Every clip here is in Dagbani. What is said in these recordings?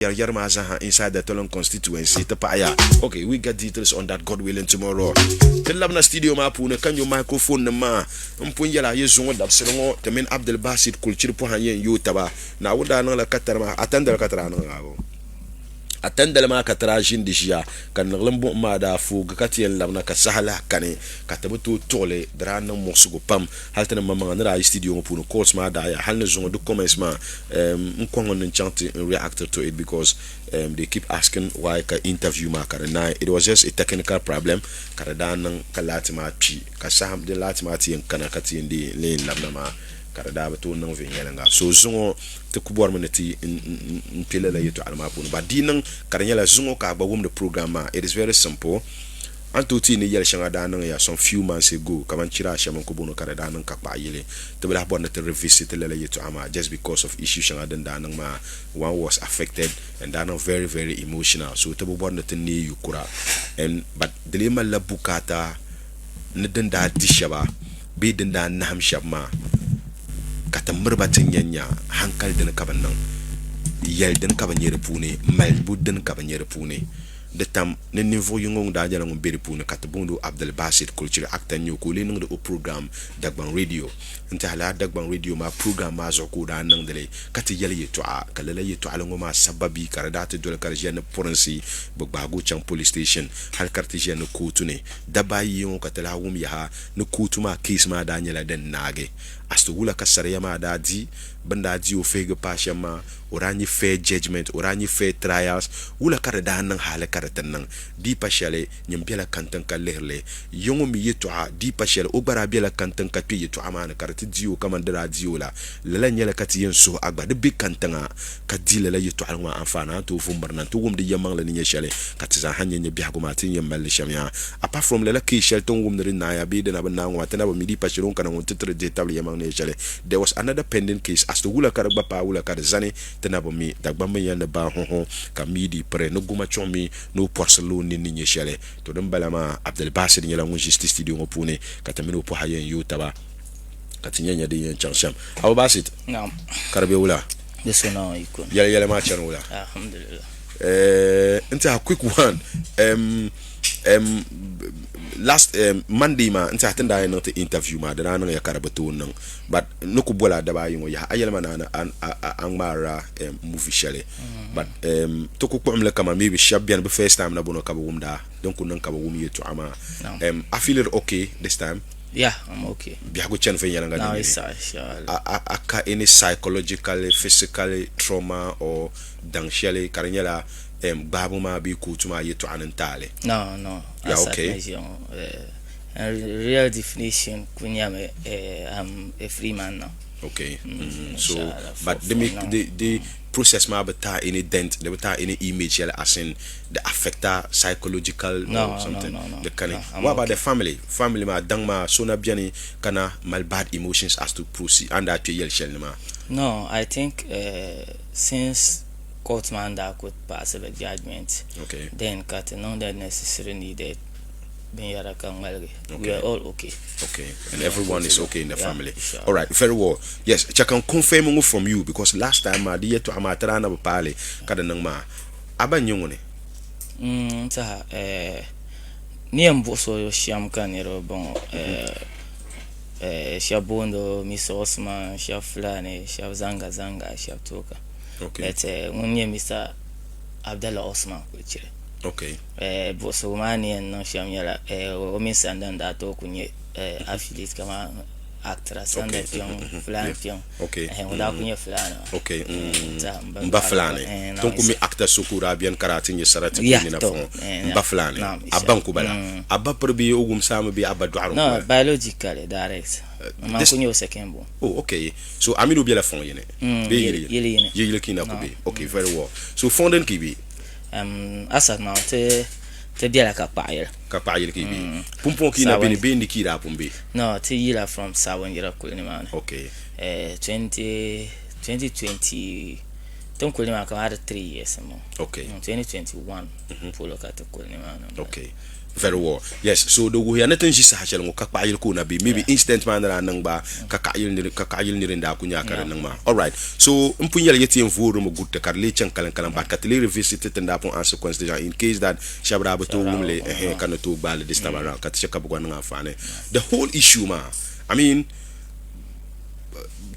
Yɛri yɛri maa zaaha inside the Tolon constituency ti paɣiya. Ok, we get details on that God willing tomorrow. Ti labina studio maa puuni ka nyo microphone nim maa. N pun yɛla yi zuŋɔ dabisili ŋɔ ti mini Abdul Basit Kulchiri pɔhim yɛn yooi taba. Naawuni daa niŋla katari maa, atandali ka ti daa niŋ maa. Atandali maa ka ti daa ʒini di ʒiya ka niɣilim buɣim maa daa foogi ka ti yɛn labina ka saha lahi kani ka ti bi tooi tuɣi li. Di daa niŋ muɣisigu pam hali ti ni maŋmaŋa ni daa yi studio ŋɔ puuni calls maa daa ya hali ni zuŋɔ di comments maa um, n kɔŋ ni n chaŋ ti n react to it because um, they keep asking why ka interview maa ka di naai. It was just a technical problem ka di daa niŋ ka laati maa kpi ka saha din laati maa ti yɛn kana ka ti yɛn dii n lee labina maa ka di daa bi tooi niŋ viɛnyɛliŋga. So zuŋɔ ti ku bɔrimi ni ti n kpe lala yɛtɔɣili maa puuni but di yi niŋ ka di nyɛla zuŋɔ ka a gba wumdi program maa, it is very simple. A ni tooi ti ni yɛli shɛŋa daa niŋ ya some few months ago kaman chira shɛm n-ku booni ka di daa niŋ ka kpaɣi yili. Ti bi lahi bɔri ni ti revisit lala yɛtɔɣa maa just because of issue shɛŋa din daa niŋ maa. One was affected and daa niŋ very very emotional so ti bi bɔri ni ti neei yu kura and but di lee malila bukaata ni din daa di shɛba bee din daa nahim shɛba maa ka ti miri ba ti nya nya hankali dini ka bɛ niŋ, yɛli dini ka bɛ nya di puuni, malibu dini ka bɛ nya di puuni. Di tam ni ninvuɣ yiŋɔ ŋun daa nyɛla ŋun be di puuni ka ti booni o Abdulbasit Kulchiri actor n-nyɛ o ka o lee niŋdi o program Dagbaŋ Radio. N-tiɛhi lala Dagbaŋ Radio maa program maa zuɣu ka o daa niŋdi li ka ti yɛli yɛltɔɣa ka lala yɛltɔɣili ŋɔ maa sababi ka di daa ti doli ka di ʒiya ni purinsi bɛ gbaagi o chaŋ police station hali ka di ti ʒiya ni kootu ni. Dabba ayi ŋɔ ka ti lahi wum yaha ni kootu maa case maa daa nyɛla din naagi as to wula ka sariya maa daa di bɛ ni daa di o fihigu paai shɛm maa. O daa nya fair judgement, o daa nya fair trials. Wula ka di daa niŋ hali ka di ti niŋ? Di pa shɛli, nyin bela kantiŋ ka lihiri li. Ya ŋɔ mi yɛtɔɣa, di pa shɛli, o gba daa bela kantiŋ ka kpe yɛtɔɣa maa ni ka di ti di o kaman di daa di o la. Lala nyɛla ka ti yɛn suhi a gba di be kantiŋa ka di lala yɛtɔɣili ŋɔ maa anfaani, a ni tooi vu m-miri na nti wum di yɛlimaŋli ni nyɛ shɛli ka ti zaa ha nya nya biɛhigu maa ti ni yɛn mali li shɛm yaa. Apart from lala case shɛli ti ni wum ni di naaya bee di na bi naai ŋɔ maa, ti na bi mi di pa shɛli o ni kana ŋun ti tiri dihi tabili yɛlimaŋli ni nyɛ shɛli. There was another pending case as to wula ka di gba paai wula ka di zani ti na bi mi. Dagbamba yɛli ni baa huhu ka mi di piri ni goma chuɣu mi ni o pɔrisiri la o nini ni nyɛ shɛli. To din bala maa Abdulbasit nyɛla ŋun ʒi ti studio ŋɔ puuni ka ti mini o pɔha yɛn yooi taba ka ti nya nya din yɛn chaŋ shɛm. Abubasit, Naam. ka di be wula? Di so Naawuni yiko ni. Yɛli yɛli maa chani wula? Alhamdulillah. Eh, n tiɛha quick one. Um, um, last um, Monday maa n tiɛha ti ni daa yɛn niŋ ti interview maa di daa niŋya ka di bi tooi niŋ but n ni ku boli a daba ayi ŋɔ yaha a yɛli ma ni a ŋmaarila um, movie shɛli mm. but um, ti ku kpuɣim li kaman maybe shɛba bɛni bi first time na bono ka bi wumda din ku niŋ ka bi wum yɛltɔɣa maa um, I feel it okay this time. Yeah, I'm okay. Biɛhigu chani viɛnyɛliŋga ni a ka any psychologically, physically trauma or daŋ shɛli ka di nyɛla gbaabu maa bee kootu maa yɛtɔɣa ni n-taali? No, no. You are okay? As at ŋɔ, in real definition ku nyɛmi I'm a free man now. Okay. So, but di mi, di, di process maa bi taai any dent, di bi taai any image shɛli as in di affect a psychological no, or something? No, no, no. Di kani. No, I'm What about okay. the family? Family maa, daŋ maa, so na beni ka na mali bad emotions as to proceed a ni daa kpe yɛli shɛli ni maa? No, I think since court maa ni daa ku paasi bɛ judgement, Okay. then ka ti niŋ the necessary needed binyɛra ka ŋmaligi. Okay. We are all okay. Okay, and everyone is okay in the Yeah, family. inshallah. All right, very well. Yes, chɛ ka n confirm ŋɔ from you because last time maa di yɛtɔɣa maa ti daa na bi paali ka di niŋ maa. A ba n-nyɛ ŋuni? N tiɛha eh, ni yɛn buɣisi o shɛm ka niriba bɔŋɔ eh, eh, shɛba booni o Mr. Osman, shɛba Fulani, shɛba Zanga Zanga, shɛba Tooka. Okay. But eh, ŋun nyɛ Mr. Abdallah Osman Kulichiri. Okay. Eh, buɣisigu maa ni yɛn niŋ shɛm nyɛla eh, o mini Sanda n-daa tooi ku nyɛ eh, affiliate kaman actor Sanda Okay. kpiɔŋ, Mhm. Fulani Yeah. kpiɔŋ. Okay. Eh, ŋun daa ku nyɛ Fulani maa. Okay. Eh, n-tiɛha m ba M ba n-daa Fulani. eh, Ti n ku mi actor so ka o daa beni ka daa ti nyɛ sarati ka o Yeah, nina to. fɔŋ. Eh, M ba Fulani. naam, A ba n-ku bala. A ba piri bee o wumsaami bee a ba dɔɣiri n-ku No, bala? biologically, direct. Man this ku nyɛ o second born. Oh, okay. So a mini o bela fɔŋ yini? Bee yili yini? Yili yini. Yi yili ka yi na ku be? Okay, very well. So fɔŋ dini ka yi be? Asad maa ti ti bela ka kpaɣa yili. Ka kpaɣa yili ka yi be. Pumpɔŋɔ ka yi na beni bee ni ka yi daa pun be? No, ti yila from Sabonjira kuli ni maa ni. Okay. 20, 2020, tin kuli ni maa kamani di 3 years m-bɔŋɔ. Okay. 2021 polo ka ti kuli ni maa ni. Okay. Very well. Yes, so di wuhiya ni ti ni ʒi saha shɛli ŋɔ ka kpaɣa yili ka o na be. Maybe incident maa ni daa niŋ gba ka kaɣa yili niri n-daa ku nya ka di niŋ maa. Alright. So m pun yɛli ya ti yɛn voorimi guriti ka di lee chaŋ kaliŋkaliŋ but ka ti lee revisit ti ni daa pun answer questions in case that shɛba daa bi tooi wum li ɛhɛn ka ni tooi gbaai li this time around ka ti chɛ ka bɛ gba niŋ anfaani. The whole issue maa, I mean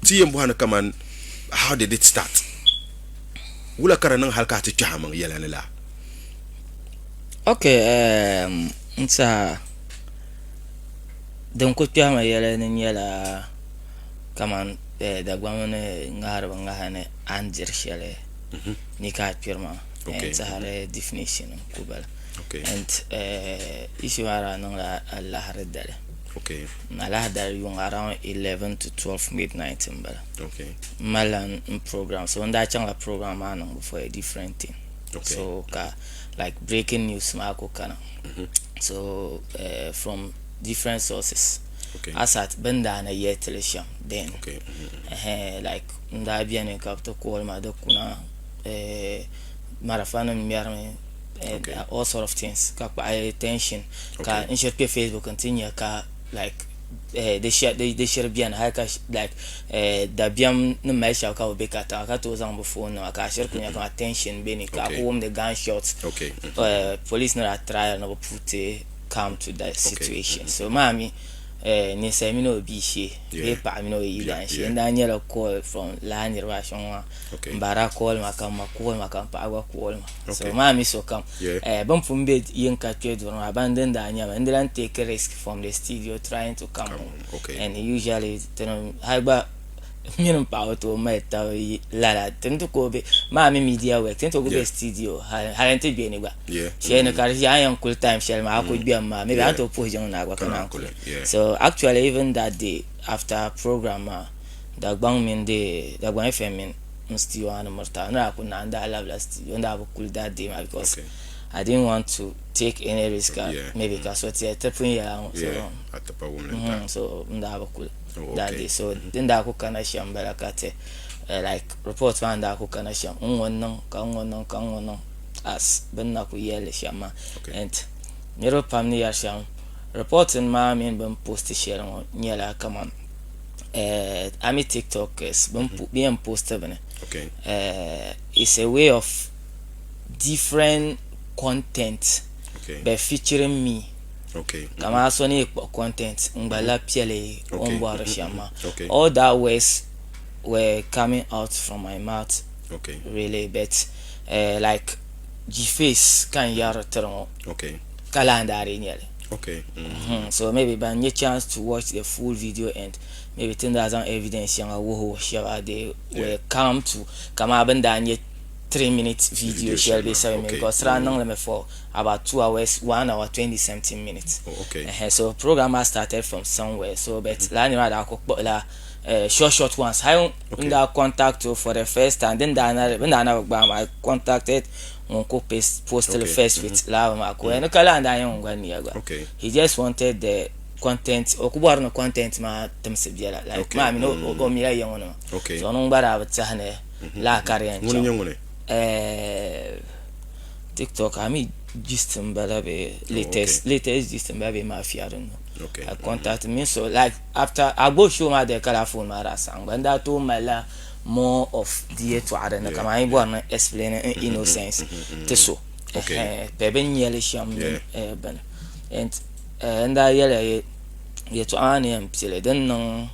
ti yɛn bɔhi ni kaman how did it start? Wula ka di niŋ hali ka a ti kpɛhi a maŋ yɛla ni laa? Ok, um, n saha din ku kpɛhi ma yɛla ni nyɛla kaman eh, Dagbamba ni ŋahiri bi ŋaha ni a ni diri shɛli mhm. ni ka a kpiri maa n saha di definition n ku bala and eh, issue maa daa niŋla alahiri dali alahiri dali yuŋ around 11 to 12 midnight n bala m malila n program so n daa chaŋla program maa niŋbu for a different thing okay. so ka like breaking news maa ku kana mm -hmm. so uh, from different sources okay. as at bin daa na yɛ tili shɛm then okay. mm -hmm. uh, like n daa bɛni ka bi ti call ma di kuna uh, marafa nim ŋmɛrimi eh, okay. all sort of things ka kpahi tension okay. ka n shiri kpɛ facebook n ti nya ka like eh, di shiri beni hali ka like eh, dabiɛm ni mali shɛba ka bi be katiŋa ka tooi zaŋ bi phone nima ka a shiri ku nya kaman tension be ni ka a ku wumdi gun shots eh, police ni daa try ni bi put calm to that situation so maa mi ninsal mini o bia shee bee paɣa mini o yidan shee n daa nyɛla call from lala niriba ashɛm maa n ba daa call ma ka n ma call ma ka n paɣa gba call ma so maa mi sokam bɛn pun be yiŋ ka kpe duri maa ban din daa nyɛmi n di lan take risk from the studio trying to come home and usually tini hali gba mini n paɣa bi tooi mali tabi lala ti ni ti ku be maa mi media work ti ni ti ku be studio hali n ti gbe ni gba shɛli ni ka di a ni yɛn kuli time shɛli maa a ku gbemi maa maybe a ni tooi puhi jiŋ ni a gba ka naan kuli so actually even that day after program maa Dagbaŋ mini di Dagbaŋ FM mini n studio maa ni Murtala ni daa ku naai n daa labila studio n daa bi kuli that day maa because I didn't want to take any risk ka maybe ka so ti ti pun yɛla ŋɔ so so n daa bi kuli that day so din daa ku kana shɛm bala ka ti like report maa n daa ku kana shɛm n ŋɔ niŋ ka n ŋɔ niŋ ka n ŋɔ niŋ as bini na ku yɛlli shɛm maa and niriba pam ni yɛri shɛm report maa mini bini post shɛli ŋɔ nyɛla kaman Army TikTokers bɛ yɛn posti bini it's a way of different content but featuring me kamani so ni yi kpuɣi content n gba labi piɛli o ni bɔri shɛm maa all that words were coming out from my mouth really but like G-face ka n yɛrili tiri ŋɔ ka lahi daa dii nyɛli so maybe ban nya chance to watch the full video and maybe ti ni daa zaŋ evidence shɛŋa wuhi wuhi shɛba they were calm to kamani bɛ ni daa nya 3 minute video shɛli bee 7 minute because ti daa niŋ li mi for about 2 hours 1 hour 20 something minutes so program maa started from somewhere so but lala niriba maa daa kuli kpuɣila short short ones hali n daa contact o for the first time din daa na bin daa na bi gbaai ma I contacted ŋun ku post li first with laabu maa ka o ni ka laa daa nyɛ ŋun gba niya gba he just wanted the content o ku bɔri ni content maa timsi biɛla like maa mini o mila ya ŋɔ nima so ŋun gba daa bi tɛhi ni laa ka di yɛn chaŋ tiktok a mi gist n bala bee latest latest gist n bala bee mafia din no I contact me so like After a gbubi show maa dali ka laa phone maa daa saɣim gba n daa tooi malila more of di yɛltɔɣa dinni kamani a yi bɔri ni explain n innocence ti so bɛ bɛ ni nyɛli shɛm mini bini and n daa yɛliya yɛltɔɣa maa ni yɛn pili din niŋ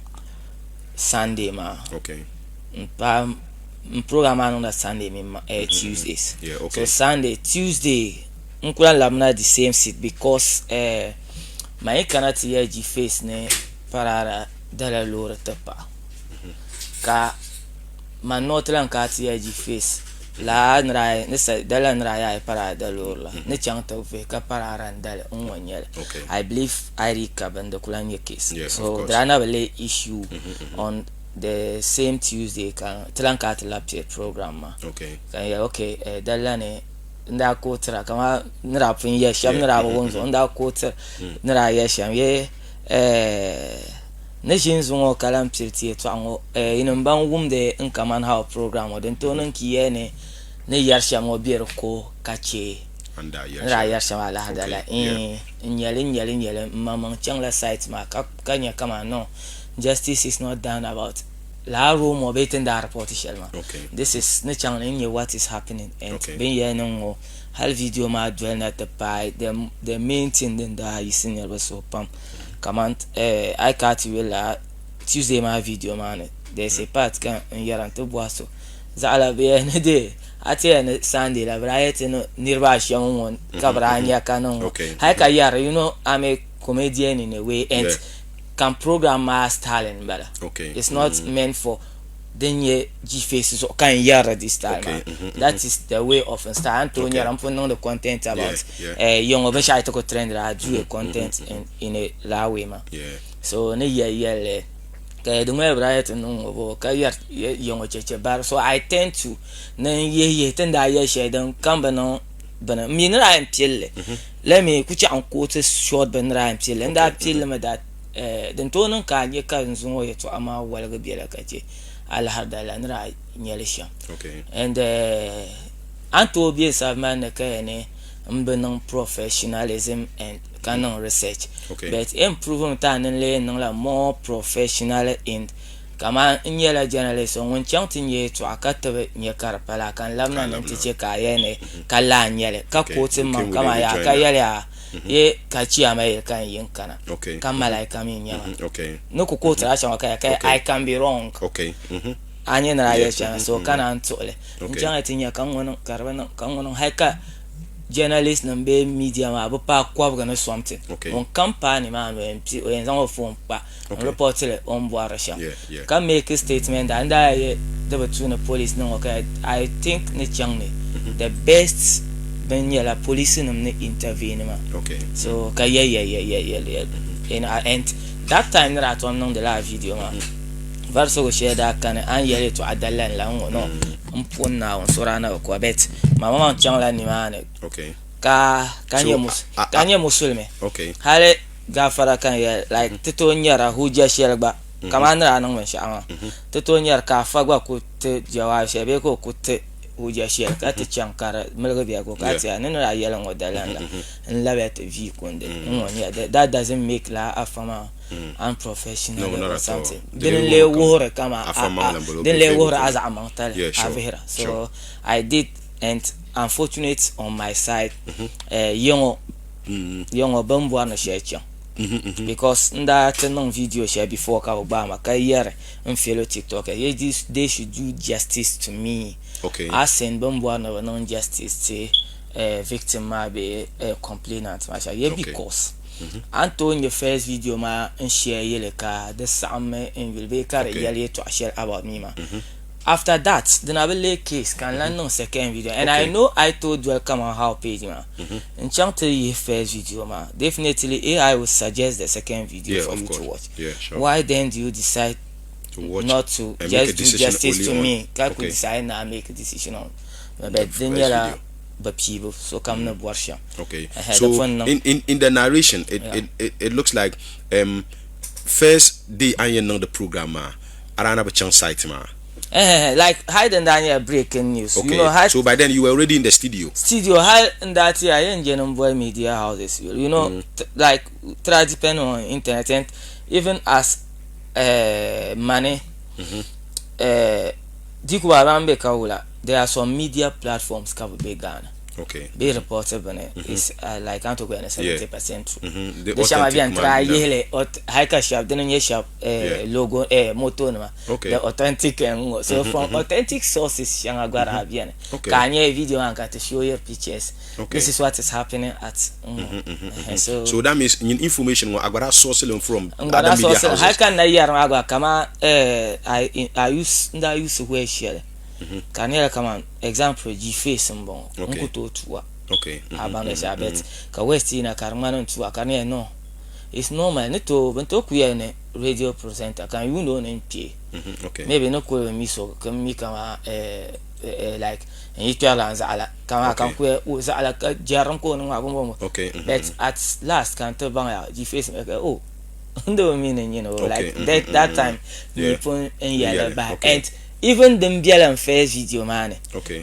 Sunday maa n paai n program maa niŋda Sunday mini Tuesdays so Sunday Tuesday n ku lahi labina the same seat because Ma yi kana ti yɛli G-Face ni Parara dala loori ti paɣa ka man noo ti lan kana ti yɛli G-Face lala dala ni daa yaai Parara da loori la ni chaŋ ti vihi ka Parara n-dali n-ŋɔ n-nyɛ li. I believe ID ka bini di ku lan nyɛ case. So di daa na bi leei issue on the same Tuesday ka ti lan kana ti labi pili program maa ka n yɛli okay dali la ni n daa kootira kamani ni daa pun yɛli shɛm ni daa bi wum zuɣu n daa kootiri ni daa yɛli shɛm yee ni ʒini zuŋɔ ka lahi pili ti yɛltɔɣa ŋɔ yinim ban wumdi n kamani how program ŋɔ din tooi niŋ ka yi yɛli ni ni yɛri shɛm ŋɔ be di ko ka chɛ. N daa yɛri shɛm alahada la n nyɛli n nyɛli nyɛli n maŋmaŋ chaŋla site maa ka nya kaman no justice is not done about lala rumour bee ti ni daa report shɛli maa this is ni chaŋ ni n nya what is happening and bɛ ni yɛli ni ŋ-ŋɔ hali video maa doli na ti paai the main thing din daa yiɣisi niriba suhu pam kaman a yi kana ti yuli lala Tuesday maa video maa ni there is a part ka n yɛra n ti bɔhi so zaɣila bɛ yɛli ni dee a ti yɛli ni Sunday la bɛ daa yɛli ti ni niriba ashɛm n-ŋɔ ka bɛ daa nya ka niŋ ŋɔ hali ka yɛri you know I'm a comedian in a way and ka program maa style n-bala it's not meant for din nyɛ G-face zuɣu ka n yɛri di style maa that is the way of n style a ni tooi nyɛra n pun niŋdi content about yiŋɔ binshɛɣu yi ti ku trend I do a content in a laa way maa so ni yɛli yɛlli ka di ŋmani bɛ daa yɛli ti niŋ ŋɔ bɔ ka yɛri yiŋɔ cheche bari so I tend to ni n yihi yihi ti ni daa yɛli shɛli din kam bi niŋ bini n mi ni daa yɛn pilli let me ku chaɣ n quote short bini ni daa yɛn pilli n daa pilli mi that Din tooi niŋ ka a nya ka n zuŋɔ yɛtɔɣa maa woligi bela ka chɛ alahiri dali la ni daa nya li shɛm. And a ni tooi be sabi ni ka yɛli ni m bi niŋ professionalism and ka niŋ research but improve mi ti a ni lee niŋla more professional in kamani n nyɛla journalist ŋun chaŋ ti nya yɛtɔɣa ka ti bi nya ka di pala ka n labina ni n ti chɛ ka a yɛli ni ka lahi nya li ka quote m maŋ kamani yaa ka yɛli a Ye ka chiyaama yeli ka n yi n kana ka malaika mi n-nyɛ ma. Ni ku kooti a shɛŋa ka ya ka I can be wrong. A nya ni daa yeli shɛŋa so ka naan tuɣi li. N chaŋ ti nya ka ŋ-ŋɔ niŋ ka di bi niŋ ka ŋ-ŋɔ niŋ hali ka journalist nim bee media maa bi paai kɔbigi ni something. Ŋun kam paai nimaani o yɛn zaŋ o phone kpa n report li o ni bɔri shɛm ka make statement that n daa yɛ di bi tu ni police niŋ o ka I think ni chaŋ ni the best bin nyɛla police nim ni intervene maa so ka yɛ yɛ yɛ yɛ yɛ yɛ and that time ni daa tom niŋdi laa video maa varisigu shɛli daa kani a ni yɛli yɛltɔɣa dalila n lahi ŋɔ no n puhi Naawuni so daa na bi ku a but mama maa chaŋla nimaani ka ka nyɛ musulimi hali Gaafara ka n yɛli like ti tooi nyɛra hujja shɛli gba kamani ni daa niŋ binshɛɣu maa ti tooi nyɛri ka afa gba ku ti jawaabi shɛli bee ka o ku ti hujja shɛli ka ti chaŋ ka di miligi biɛhigu ka ti ni ni daa yɛli ŋɔ daliri la n labiya ti vii kundi n ŋɔ nyɛ that doesn't make lala afa maa unprofessional or something dini n lee wuhiri kama dini lee wuhiri a zaɣ maŋtali a vihira so I did and unfortunate on my side yiŋɔ Yiŋɔ bɛ ni bɔri ni shɛli chaŋ because n daa ti niŋ video shɛli before ka bɛ gbaai ma ka yɛri n fellow tiktokers ye they should do justice to me as in bɛ ni bɔri ni bɛ niŋ justice ti victim maa bee complainant maa shɛm ye because a ni tooi nya first video maa n share yeli ka di saɣimmi n yuli bee ka di yɛli yɛltɔɣa shɛli about me maa. After that di na bi lee case ka n lan niŋ second video and I know I tooi doli kaman how page maa n chaŋ ti yihi first video maa definitely AI will suggest the second video for you to watch why then do you decide not to just do justice to me ka ku decide ni a make decision on but di nyɛla bi piibu sokam ni bɔri shɛm. Okay so in in the narration it it it looks like um, first day an yɛn niŋdi program maa A daa na bi chaŋ site maa? Ɛhɛhɛ, like hali din daa nyɛla breaking news. Okay, you know, hali, so by then you were already in the studio? Studio, hali n daa ti ya yɛn je ni n boli media houses yuli. You know, like try depending on internet and even as mani, Dikuba ban be ka wula, there are some media platforms ka bi be Ghana. Okay. Bɛ report bini is like an tooi ni 70% true. Di shɛŋa bɛni ti daa yihili hali ka shɛba dini n-nyɛ shɛba logo motto nima the authentic n-ŋɔ so from authentic sources shɛŋa gba daa bɛni ka a nya video maa ka ti show you pictures this is what is happening at n-ŋɔ so so that means nyin information ŋɔ a gba daa source li from other media houses hali ka n na yɛri maa gba kaman I use n daa use where shɛli ka di nyɛla kaman Example, G-face m-bɔŋɔ, n ku tooi tuwa a baŋdi shɛli but ka West yina ka di ŋmani n tuwa ka di nyɛla no it's normal ni tooi bɛ ni tooi ku yɛli ni radio presenter ka n yuuni o ni n kpee maybe ni kuli bi mi so ka n mi kaman like n yi kpɛrila n zaɣila kaman ka n ku yɛli o zaɣila ka jɛrim ka o niŋ maa bɔmbɔŋɔ but at last ka n ti baŋya G-face mi ka oh n di bi mi ni n nyini o like that time mi pun n yɛli bahi and Even din bela n first video maa ni,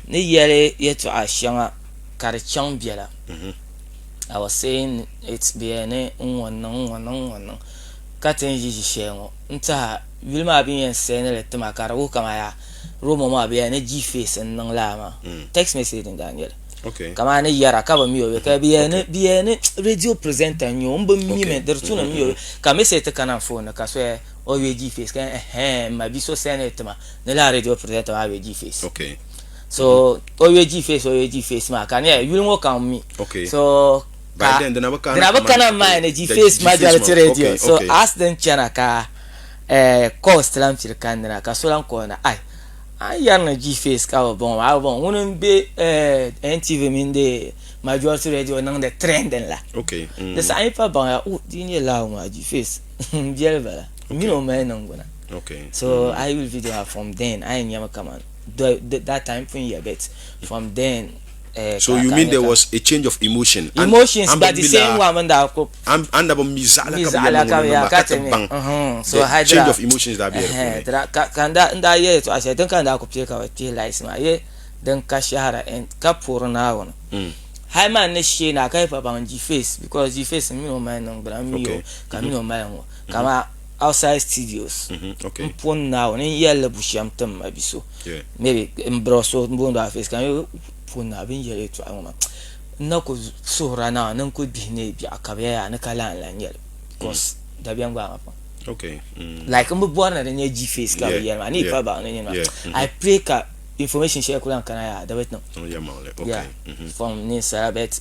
ni yɛli yɛltɔɣa shɛŋa Ka di chaŋ biɛla. I was saying it bɛ yɛli ni n ŋɔ niŋ n ŋɔ niŋ n ŋɔ niŋ ka ti ni ʒi ʒi shɛli ŋɔ n tiɛha yuli maa bɛ ni yɛn send li ti ma ka di wuhi kamani yaa rumour maa bɛ yɛli ni G-face n niŋ lala maa text message n daa nyɛli kamani ni yɛra ka bi mi o bɛ ka bɛ yɛli ni bɛ yɛli ni radio presenter n nyɛ o n bi mi mi di tu ni mi o ka message ti kana n phone ni ka so yɛli o yuli G-face ka n yɛli ɛhɛn n ma bia so send li ti ma ni lala radio presenter maa yuli G-face. So o yuli G-face o yuli G-face maa ka ni yuli ŋɔ ka n mi. Okay. So ka dina bi kana bi kana maa ni G-face majority radio. Okay, so as din chana ka eh, calls ti lan pili kanina ka so lan call na ai an yɛri ni G-face ka bi bɔŋɔ maa a bi bɔŋɔ ŋuni n be eh, NTV mini di majority radio niŋdi trending la. Okay. Di saha yi pa baŋya oh di nyɛ laawo maa G-face n biɛli bala n mini o mali niŋgbuna. Okay. So a yi yuli video maa from then a yɛn nyami kaman that time pun yɛ but from then eh, so you mean there was a change of emotion emotions but the same one min daa ko an da bi mi zaɣila ka bi yɛli ŋɔ ka ti baŋ so the change of emotions daa bɛ di puuni ka n daa yɛ yɛltɔɣa shɛli din ka n daa ku pili ka bi kpihi lights maa yɛ din ka shɛhira ka puhiri Naawuni hali maa ni shee na ka yi pa baŋ G-face because G-face n mini o mali niŋgbuna n mi o ka mini o mali ŋɔ kaman outside studios n pun Naawuni n yɛlli bu shɛm tim ma bi so maybe n biri so n booni o face ka n pun Naawuni bɛ ni yɛli yɛltɔɣa ŋɔ maa n na ku suhira Naawuni ni n ku gbihi neei biɛɣu ka bɛ yaa ni ka lan lan nyɛli because dabiɛm gbaai ma pam like n bi bɔri ni di nyɛ G-face ka bɛ yɛli maa ni yi pa baŋ ni nyini maa I pray ka information shɛli ku lan kana yaa di bi niŋ yeah from ninsala but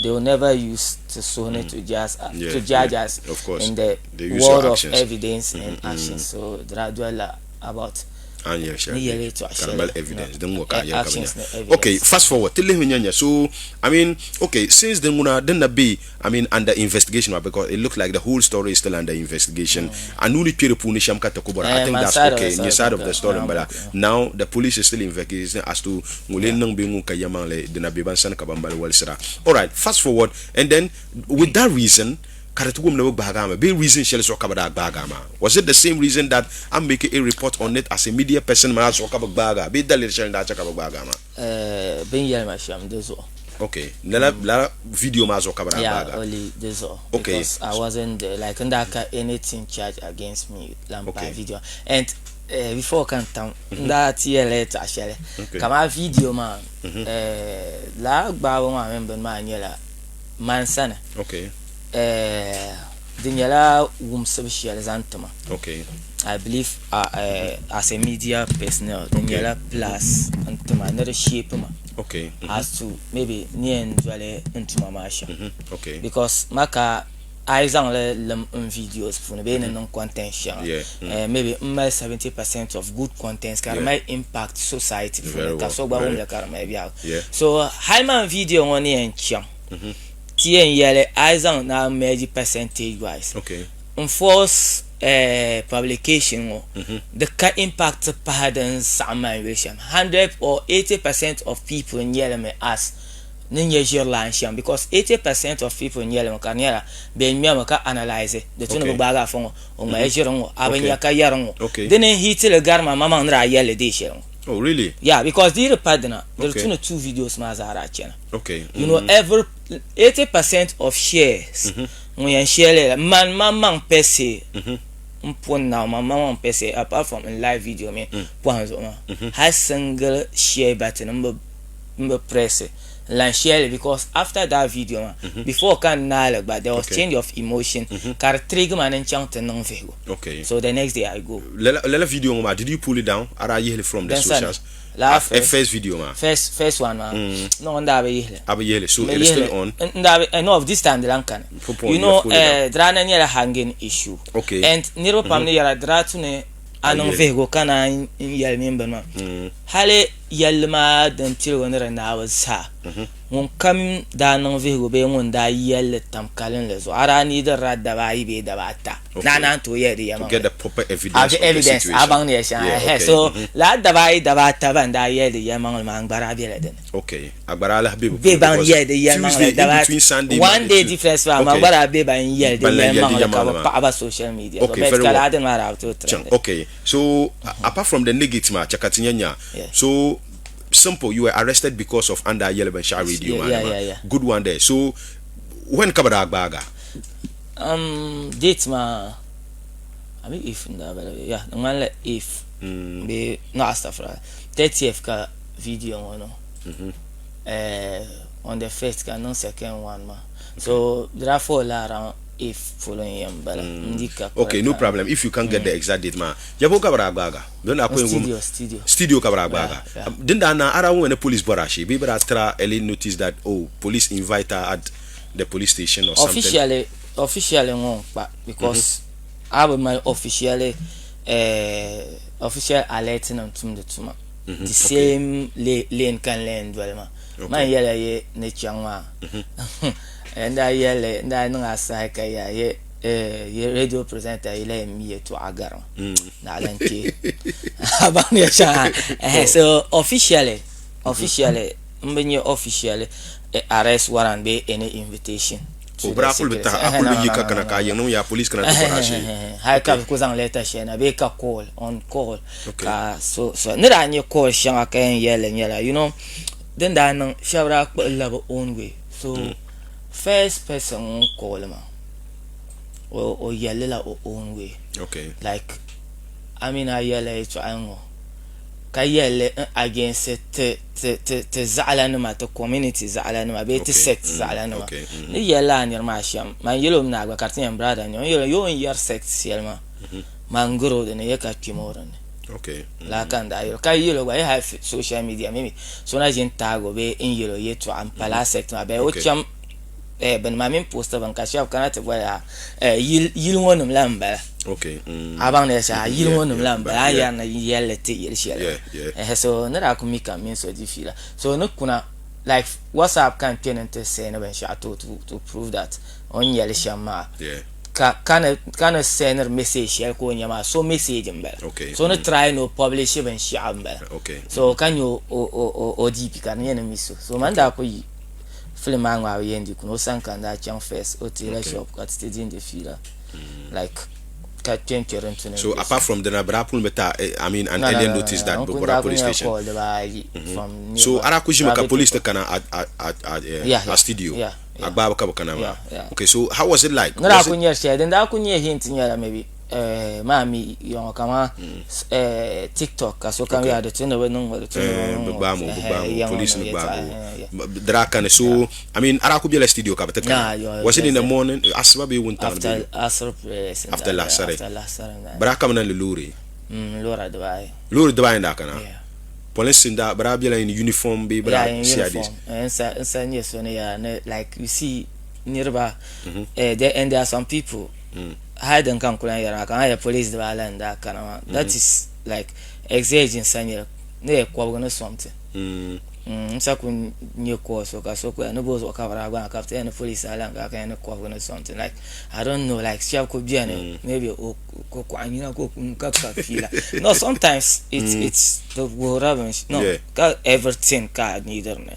they will never use to suhu ni to judge to judge us in the world of evidence and action so di daa dolila about a ni yɛli shɛli ni yɛli yɛltɔɣa ka di mali shɛli evidence din ŋɔ ka a yɛli ka bi actions nya ni evidence okay fast forward ti lihimi nya nya so I mean okay since din ŋuna din na be I mean under investigation maa because it looks like the whole story is still under investigation a nuu ni kpe di puuni shɛm ka ti ku bɔra I Eh, think my that's side of okay the nyɛ story side of the ka story n bala yeah. now the police is still investigating as to ŋun lee niŋ bee ŋun ka yɛlimaŋli di na be ban sani ka ban mali walisira alright fast forward and then with that reason Ka di ti wum ni bɛ gbaagi a mi bee reason shɛli zuɣu ka bɛ daa gbaagi a maa? Was it the same reason that a make a report on it as a media person maa zuɣu ka bɛ gbaagi a bee daliri shɛli n-daa che ka bɛ gbaagi a maa? Eh, bɛ ni yɛli ma shɛm di zuɣu. Ok, lala lala video maa zuɣu ka bɛ daa Yeah, gbaagi a? only di zuɣu. Ok. Because I wasn't there, like n daa ka anything charge against me lan pahi Ok. video and eh, before ka n tam n daa ti yɛli yɛltɔɣa shɛli Ok. kamani video maa eh, lala gbaabu maa mini bini maa nyɛla man sani. Ok. Eh, di nyɛla wumsibu shɛli zaŋ ti ma. Okay. I believe as a media personnel, di nyɛla plus n ti ma ni di shape ma. Okay. As to maybe ni yɛn doli n tuma maa shɛm. Okay. Because maka a yi zaŋ li lim n videos puuni bee ni niŋ content shɛŋa. Yeah. Maybe m mali 70% of good contents ka di mali impact society puuni ka so gba wumli ka di mali biɛhigu. Yeah. So hali man video ŋɔ ni yɛn chaŋ. Ti yɛn yɛli a yi zaŋ ni a merge percentage wise n false publication ŋɔ di ka impact pahi din saɣim maa yuli shɛm 100 or 80% of people n nyɛli mi as ni nyɛ ʒirilan shɛm because 80% of people n nyɛli mi ka di nyɛla bɛ ŋmɛmi ka analyse di tu ni bi gbaagi afa ŋɔ o ŋmaya ʒiri ŋɔ a bi nya ka yɛri ŋɔ di ni heat li gari ma maŋmaŋ ni daa yɛli li deei shɛli ŋɔ. Oh really? Yeah, because di yi di pa dina di tu ni two videos maa zaa daa chana. Okay. You know, every 80% of shares ŋun yɛn share li la man maŋmaŋ per se n pun na man maŋmaŋ per se apart from n live video mini pɔhim zuɣu maa hali single share button n bi n bi press n lan share li because after that video maa before ka n naai li gba there was change of emotion ka di trigger ma ni n chaŋ ti niŋ vihigu Okay. so the next day I go. Lala lala video ŋɔ maa did you pull it down a daa yihi li from the Din sani. socials? Laa A first first video maa. First first one maa. No n daa bi yihi li. A bi yihi li so N bi it is yihi li. still on. N daa bi no this time di lan kani. Pumpɔŋɔ You you know have pulled it down. eh di daa na nyɛla hanging issue. Okay. And niriba pam ni yɛra di daa tu ni a A niŋ yɛli. vihigu ka naan yɛli mini bini maa. Hali yɛlli maa din piligu ni di naabu zaa ŋun kam daa niŋ vihigu bee ŋun daa yɛlli tam kalinli zuɣu a daa niidirila daba ayi bee daba ata ni a naan tooi yɛli di To get yɛlimaŋli the proper evidence of the evidence a situation. baŋ ni yɛli shɛŋa Yeah, ɛhɛ okay. so lala daba ayi daba ata ban daa yɛli di yɛlimaŋli maa n gba daa bela dini Okay. A gba daa lahi be bɛ be puuni ban because yɛli di yɛlimaŋli Tuesday in daba between Sunday one Monday day Tuesday. difference maa maa Okay. gba daa be ban yɛli di Ban lahi yɛli di yɛlimaŋli ka yɛlimaŋli bɛ maa. paɣi ba social media zuɣu Okay, but very ka well. lala dini maa daa bi tooi Chaŋ. trend. Okay. So apart from the negate maa chɛ ka ti nya nya. Yeah. So simple, you were arrested because of an daa yɛli binshɛɣu radio maa ni maa. Yeah. Good one there. So when ka bɛ daa gbaag a? Date maa, I mean if n daa bala bee, yeah, di ŋmanila if bee, no astafurlah, 30th ka video ŋɔ niŋ. On the first ka n niŋ second one maa. So di daa fall la around if polo n yɛn bala n di ka Okay, no problem if you can't get the exact date maa. Yabo ka bɛ daa gbaag a? Din daa kɔŋ Studio, studio. Studio ka bɛ daa gbaag a. Yeah. Din daa naai a daa wum ni police bɔri a shee bee bɛ daa tira early notice that oh police invite her at the police station or something? Officially, officially ŋɔ n kpa because a bi mali officially eh, official alert nim tumdi tuma. The same lane ka n lee doli maa. Man yɛla ye ni chaŋ maa n daa yɛli n daa niŋ asahi ka yaa ye ye radio presenter yi lahi mi yɛltɔɣa gari ma naɣila n kpee a baŋ ni yɛltɔɣa so officially officially n bi nya officially arrest warrant bee any invitation O bɛ daa kuli bi tahi a kuli bi yi ka kana ka a yiŋ niŋ yaa police kana ti bɔri a shee. Hali ka bɛ ku zaŋ letter shɛli na bee ka call on call ka so so ni daa nyɛ call shɛŋa ka yɛn yɛli nyɛla you know din daa niŋ shɛba daa kpuɣi la bɛ own way so first person ŋun call ma o yɛli la o own way like a mi ni a yɛlila yɛltɔɣa ŋ-ŋɔ ka yɛli li n against ti ti ti ti zaɣilanima ti community zaɣilanima bee ti sect zaɣilanima ni yɛli lala niri maa shɛm man yɛl o mi ni a gba ka di ti nyɛ n brother n-nyɛ o n yɛl o yo n yɛri sect shɛli maa man gari o dini yɛ ka kpɛm o dini lala ka n daa yɛl o ka yɛl o gba yi hali social media maybe so na ʒi n taagi o bee n yɛl o yɛltɔɣa n pa lala sect maa bee o cham bini maa mini post bini ka shɛba kana ti boli a yili ŋɔ nim la n-bala a baŋ ni yɛli shɛli a yili ŋɔ nim la n-bala a ni yɛri ni yɛlli ti yili shɛli so ni daa ku mi ka m mini so di fiila so ni kuna like whatsapp ka n kpe ni n ti send binshɛɣu ti o to prove that o ni yɛli shɛm maa ka ka ni sendiri message shɛli ka o nya maa so message n-bala so ni try ni o publish binshɛɣu n-bala so ka nya o DP ka di nyɛ ni mi so so man daa ku yi Film maa ŋmaabu yɛn di kuni o sani ka n daa chaŋ first o tailor shop ka ti ti dindi fiila like ka kpe n kpe din tu ni So apart from dina bɛ daa pun bi ti a I mean an earlier notice that bɛ bɔra police station. call dibaayi from So nearby a daa ku ʒimi ka private police ti people. kana a a a a Yeah, a yeah, studio yeah, a yeah. gbaabu ka bɛ kana maa. Yeah, yeah. Okay so how was it like? Ni daa Was ku it nyɛri shɛli din daa ku nyɛ hint nyɛla maybe maa mi yɔŋɔ kaman TikTok ka sokam yaa di tu ni bi niŋ ŋɔ di tu ni bi niŋ Bi ŋɔ gbaami o bi gbaami o police ni gbaagi o di daa kani so I mean a daa ku bela studio ka bi ti kana was it in the morning asiba bee wuntaŋ ni bee after asr prayers after laɣasari after laɣasari bi daa kamina ni loori loori dibaayi loori dibaayi n daa kana polinsi n daa bi daa bela in uniform bee bi daa CIDs n sa nyɛ so ni yaa ni like you see niriba and there are some people Hali din ka n ku lahi yɛri maa kamani police dibaa la n daa kana maa that is like exage n sa nyɛli ni yɛ kɔbigi ni something n sa ku nyɛ call so ka so kuya ni bo zuɣu ka bi daa gbaai ka bi ti yɛli ni police a lahi gbaai ka yɛli ni kɔbigi ni something like I don't know like shɛba ku beni maybe o ko kɔɣa nyina ka o ku ka ka fiila no sometimes it's it's di wuhirila binshɛɣu no ka everything ka a neediri ni.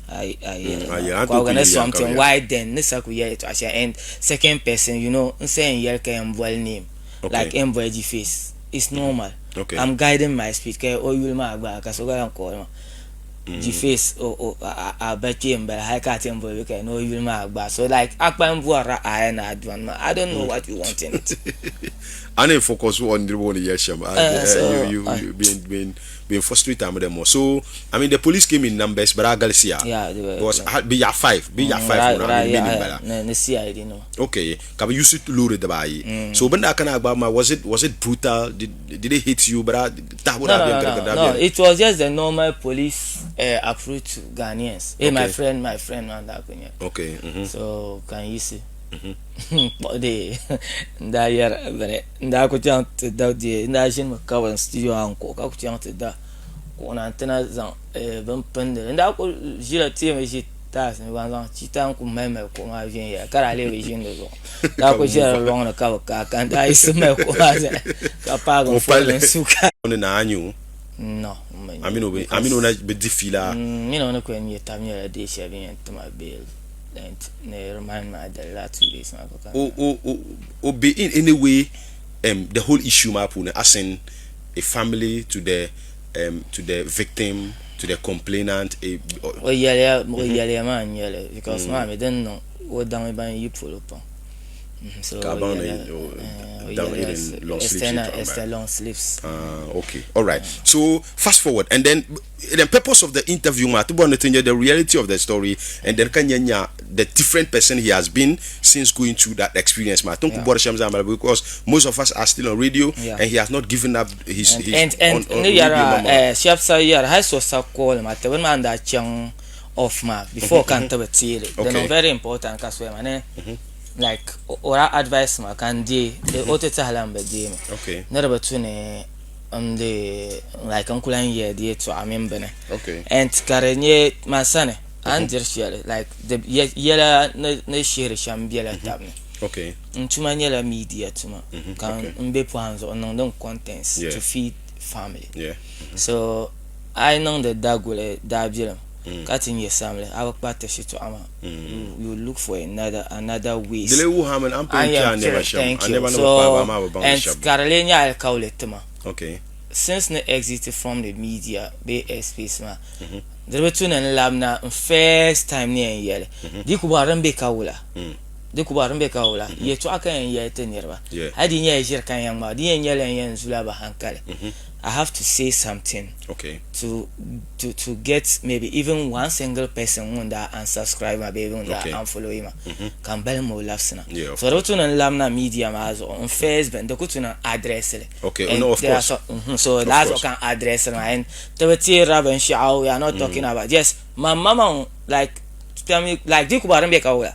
I I Mm, kɔbigi ni something why then ni sa ku yɛli yɛltɔɣa shɛli and second person you know n sa yɛn yɛli ka yɛn boli name like yɛn boli di face it's normal Okay. I'm guiding my speech ka o yuli maa gba ka so gba lahi call ma di face o o a a ba kpee n bala hali ka a ti yɛn boli ka ni o yuli maa gba so like a kpalim bɔrila aya ni a dɔni maa I don't know what you want in it. A ni focus on niriba ŋɔ ni yɛli shɛm So, you you you been been been frustrate am them more. So I mean the police came in numbers but a galisiya. Yeah, they were, because yeah. bi yaɣa five, bi yaɣa five ŋuna right, I mean yeah, mini bala. Ni, ni CID nima. Okay, ka bi use loori dibaayi. So bin daa kana gba ma was it was it brutal? Did did they hit you? But tahibu No, daa no, beni no, ka no, daa no. beni. It was just the normal police approach to Ghanaians. Hey, my Okay. friend, my friend, man, that kunya. Okay. So can you see? Kpuɣi dee n daa yɛri bini n daa ku chaŋ ti da dee n daa ʒinimi kabiri studio maa n kuhi ka ku chaŋ ti da kuɣu na n ti na zaŋ bin pindili n daa ku ʒila teemi ʒi taasi ni gba n zaŋ chita n ku mali mali kuɣu maa viɛnyɛla ka daa lee bi ʒini di zuɣu n daa ku ʒila di lɔŋni ka bi kaai ka n daa yiɣisi mali kuɣu maa zali ka paagi n foon ni n su ka ni naa nyɛ o No, n bi a mini o bi a mini o na bi di fiila n mini o ni ku yɛn nyɛ tab nyɛla dee shɛli bɛ ni yɛn ti ma bail O o o o be in any way um, the whole issue maa puuni as in a family to the um, to the victim to to the complainant? O yɛliya o yɛliya maa n nyɛli because maa mi din niŋ o daŋ ban yi polo pam. So Ka a baŋ ni o daŋ irin long sleeves yɛltɔɣa m-bala. Esther long sleeves. Ah, okay. All right. So fast forward and then the purpose of the interview maa ti bɔri ni ti nya the reality of the story and then ka nya nya the different person he has been since going through that experience maa. Ti ni ku bɔri shɛm zaa m-bala because most of us are still on radio and he has not given up his And, his and, and on, on ni radio yɛra maŋmaŋa. eh, shɛba sa yɛra hali so sa call ma ti bini maa n daa chaŋ off maa before ka n ti bi teeli di niŋ very important ka soya ma ni like o daa advice ma ka n deei o ti tɛhila n bi deei mi ni di bi tu ni n di like n ku lahi yɛli di yɛltɔɣa mini bini and ka di nyɛ man sani a ni diri shɛli like di yɛla ni shihiri shɛm bela tabi ni n tuma nyɛla media tuma ka n be pɔhim zuɣu n niŋdi n contents to feed family so a yi niŋdi daguli daabilim ka ti nyɛ samli a bi kpa ti shitɔɣu maa you look for another another ways Di lee wuhi a mi ni a ni pun a kpe yɛn a nɛma piri shɛm, thank a you nɛma ni bi paai ba so amaa a bi baŋ di and shɛba. ka di lee nyɛ alikauli tima Okay. since ni exit from the media bee airspace maa di bi tu ni n labina n first time ni yɛn yɛli di ku bɔri din be ka wula di ku bɔri din be ka wula yɛltɔɣa ka yɛn yɛli ti niriba hali di nyɛla ʒiri ka n yɛn ŋmaai di yɛn nyɛla n yɛn zula bi hankali I have to say something okay. to to to get maybe even one single person ŋun daa unsubscribe ma bee ŋun daa okay. unfollow ma mm -hmm. ka n balim o labisina yeah, so di bi tu ni n labina media maa zuɣu n first bin di ku tu ni n address li okay. and no, of there are course. so, mm -hmm, so Of laa zuɣu course. ka n address li maa and ti bi teerila binshaɣu we are not mm. talking about just ma mama like tell me like di ku bɔri n bɛ ka wula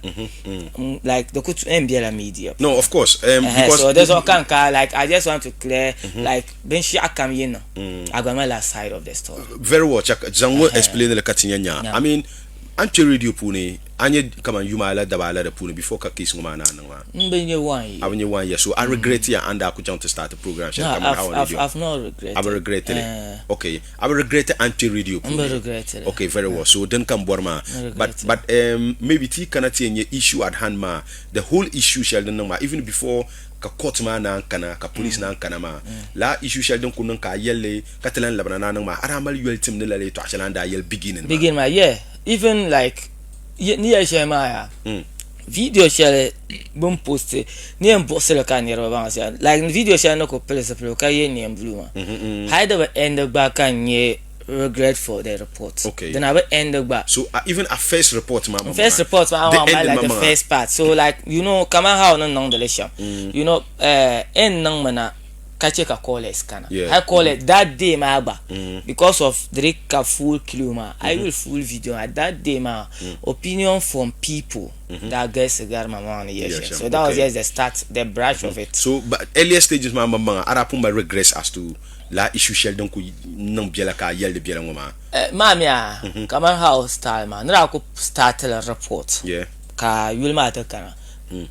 like di ku n bɛla media no of course um, because so there's all kan ka like I just want to clear mm -hmm. like binshaɣu kam yi niŋ a gba malila side of the story very well chak zaŋ ŋɔ explain li ka ti nya nya I mean an kpe radio puuni a nyɛ kaman yuma ala daba ala di puuni before ka case ŋɔ maa naan niŋ maa n bi nyɛ one year a bi nyɛ one year so a regret ya an daa ku chaŋ ti start program shɛli kaman how on radio I've not regretted a bi regret li okay A bi regret a ni kpe radio N bi puuni? regret li. Okay, very well. So din ka m bɔri maa. N But, regret li. but um, maybe ti yi kana ti yɛn nya issue at hand maa, the whole issue shɛli din niŋ maa, even before ka court maa naan kana, ka police naan kana maa, lala issue shɛli din ku niŋ ka a yɛli li ka ti lahi labina na niŋ maa, a daa mali yoli tim ni lala yɛltɔɣa shɛli a ni daa yɛli beginning maa. Beginning maa, yeah. Even like, ni yɛli shɛli maa yaa, video shɛli bɛ ni post ni yɛn buɣisi li ka niriba baŋ shɛli like video shɛli ni ku pili zipiligu ka ye neen blue maa hali di bi end gba ka n nyɛ regret for the report Okay. di na bi end gba So uh, even a first report maa maŋmaŋa, first report maa the maa ending like the maŋmaŋa. first part so like you know kaman how ni niŋdi li shɛm you know eh, n niŋmi na ka chɛ ka callers kana Yeah. hali callers that day maa gba because of di di ka full clue maa I will full video maa that day maa opinion from people daa galisi gari ma maŋ ni yɛli shɛm so that was just the start the brush of it. So but earlier stages maa maŋmaŋa a daa pun mali regrets as to lala issue shɛli din ku niŋ biɛla ka a yɛli di biɛla ŋɔ maa? Maa mi a kaman how style maa ni daa ku start li report Yeah. ka yuli maa ti kana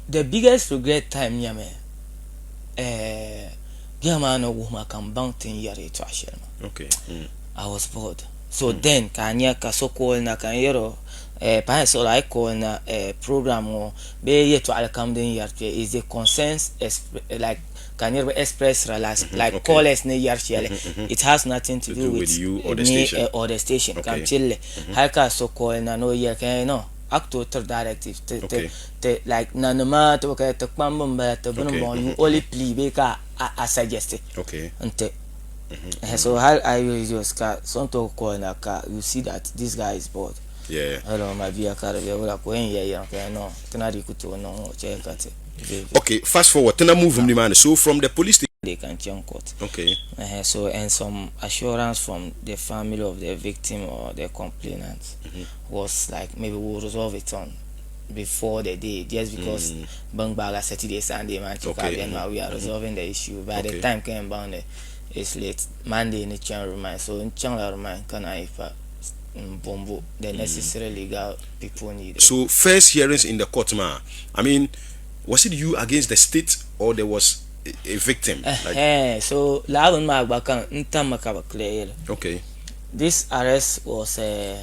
the biggest regret time nyɛmi biɛhi maa ni wuhi ma ka n baŋ ti ni yɛri yɛltɔɣa shɛli maa. Okay. I was bored. So then ka a nya ka so call na ka n yɛr o pahi suɣili a yi call na program ŋɔ bee yɛltɔɣali kam din yɛri kpɛ is the concerns like ka niriba express like like callers ni yɛri shɛli it has nothing to do with you or the me station. or the station ka n pilli hali ka so call na ni o yɛli ka n yɛli no a ku tooi tiri directive ti ti ti like nanima ti bi ti kpamba n bala ti bini n bɔŋɔ you only plea bee ka a suggest n ti so hali a yi videos ka so ni tooi call na ka you see that this guy is bored Yeah. hello my bia ka di bɛ wula ka o yɛn yɛli yɛm ka yɛn no ti na di ku tooi niŋ ŋɔ chɛ ka ti Okay, fast forward ti na move ni maani so from the police station they can chaŋ court. Okay. So and some assurance from the family of the victim or the complainant was like maybe we'll resolve it on before the day just because bin gbaagi Saturday Sunday maa chɛ ka Okay. bɛni maa we are resolving the issue by the Okay. time ka yɛn baŋ ni it's late Monday ni chaŋ remand so n chaŋla remand ka naan yi pa n bombo the necessary legal people needed. So first hearings in the court maa I mean was it you against the state or there was a, a victim? Like, Ɛhɛn so lala bini maa gba ka n tammi ka bi clear li. okay. This arrest was uh,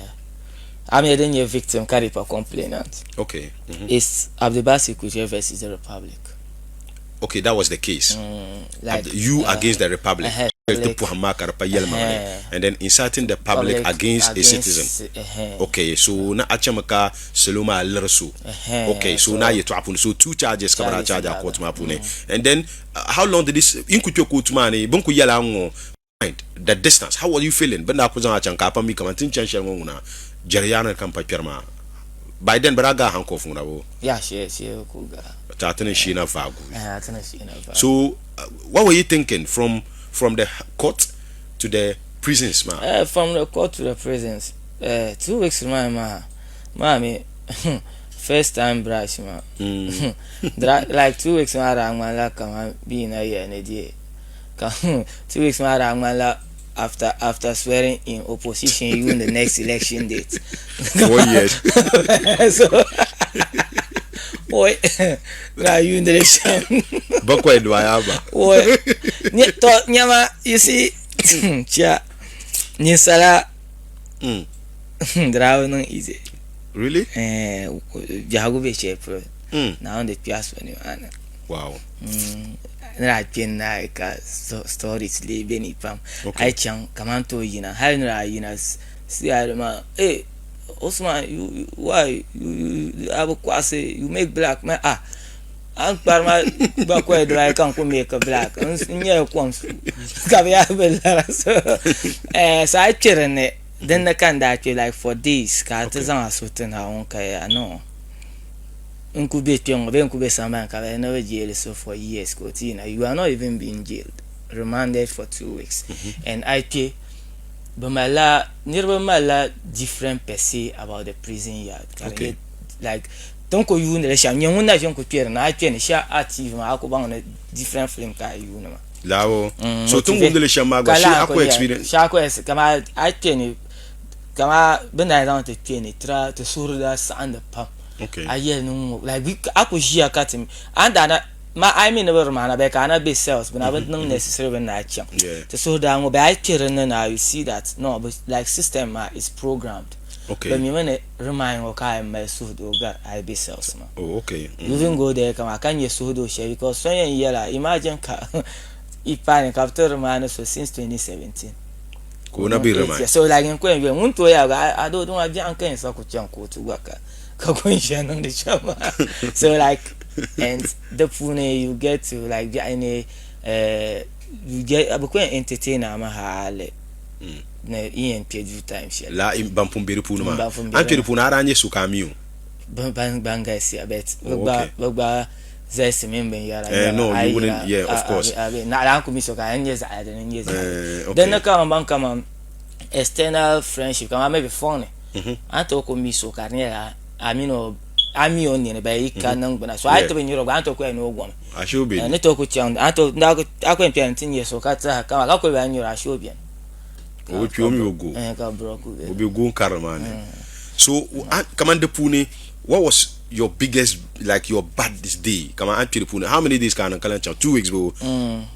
a mi din nyɛ victim ka di pa complainant. Okay. Mm-hmm. It's Abdulbasir Kuche versus the Republic. Okay, that was the case. Like, you against the Republic. Ti pɔhim maa ka di pa yɛlimaŋli and then inciting the public against a citizen. Okay, so na a chami ka salo maa liri so. Okay, so na yɛtɔɣa puuni so two charges ka bɛ daa charge a court maa puuni. And then how long did this in ku kpɛ court maa ni bɛ ni ku yɛli a ŋ-ŋɔ mind the distance how were you feeling bɛ ni daa ku zaŋ a chaŋ ka a pa mi kaman ti ni chani shɛli ŋɔ ŋuna jɛriyaani ka m pa kpɛri maa by then bɛ daa gaai handcuff ŋuna boo? Yeah, shee shee bɛ ku gaai. Ti a ti ni sheena vaagu. Eh, a ti ni sheena vaagu. So what were you thinking from from the court to the prisons maa? Eh, from the court to the prisons, eh, 2 weeks maa maa maa mi first time brush maa. Like 2 weeks maa daa ŋmanila kaman bɛ na yɛli ni deei ka 2 weeks maa daa ŋmanila after swearing in opposition you in the next election date. 4 years. So oi na yuundili shɛm. Bakwai dibaayi aba. Oi to nyɛma, you see, chia ninsala di daa bi niŋ easy. Really? Eh, biɛhigu bɛ shɛli polo Naawuni di kpɛhi so nimaani. Ni daa kpe n-naai ka stories lee be ni pam. A yi chaŋ kaman tooi yina hali ni daa yina CID maa, hey Usman, you, why you a bi kɔɣisi, you make black man, ah a ni kpari ma bakɔi dibaayi ka n ku make black n nyɛla kom su ka bi yaa bi lara. So so a yi kpe dinni dinni ka n daa kpe like for days ka a ti zaŋ a suhu ti Naawuni ka ya no n ku be kpe ŋɔ bee n ku be sambani ka bɛ ni bi jail so for years ka o ti yina. You are not even being jailed, remanded for 2 weeks and a yi kpe bɛ malila niriba malila different per se about the prison yard ka di nyɛ like tin ku yuuni li shɛm nyɛ ŋun na ʒini ku kpe dinni a yi kpe ni shɛli a TV maa a ku baŋ ni different film ka a yuuni maa. Laabo so tin wumdi li shɛm maa gba shee a ku experience. Shee a ku kaman a yi kpe ni kaman bɛ ni daa zaŋ ti kpe ni ti suhuri daa saɣindi pam a yɛli ni ŋ-ŋɔ like a ku ʒiya ka ti a ni daa na Ma a yi mi ni bi rimaana bɛ ka a na be cells bɛ na bi niŋ necessary bini ni a chaŋ ti suhu daa ŋɔ bɛ a yi kpe din ni na you see that no bɛ like system maa is programmed bɛ mi mi ni remind ŋɔ ka a yɛn mali suhudoo gari a yi be cells maa you even go there kaman ka nyɛ suhudoo shɛli because so yɛn yɛla imagine ka i paai ni ka bɛ ti remind so since 2017 ka o na be remind so like n ku yɛn yɛli ŋun tooi yaa gba a doo duma biɛɣu n ka yɛn sa ku chaŋ kootu gba ka ka ku n ʒiya niŋdi shɛm maa so like and di puuni you get to like biɛhi ni you get bi ku yɛn entertain a mi hali ni yi yɛn kpɛ due time shɛli. La ban pun be di puuni maa a ni kpɛ di puuni a daa nyɛ so ka a mi o. Ban ban galisiya but bi gba bi gba zalisi mini binyɛra eh, no you wouldn't, yeah, of course. Naɣila n ku mi so ka n nyɛ zaɣa dini n nyɛ zaɣa din ni kaman ban kaman external friendship kaman maybe fɔŋ ni a ni tooi ku mi so ka di nyɛla a mini o a mi o nini bee yi ka niŋgbuna so a yi ti bi nyuri o gba a ni tooi kuli ni o gomi Ashe o beni. Ni tooi ku chaŋ a ni tooi a ku yɛn kpɛri nti nyɛ so ka tiɛha kaman ka kuli bi nyuri ashe o beni. O bi kpi o mi bi go. Ka bro ku O be goon karili maa ni. So kaman di puuni what was your biggest, like your baddest day, kaman a ni kpi di puuni how many days ka a niŋ ka lahi chaŋ? 2 weeks boo?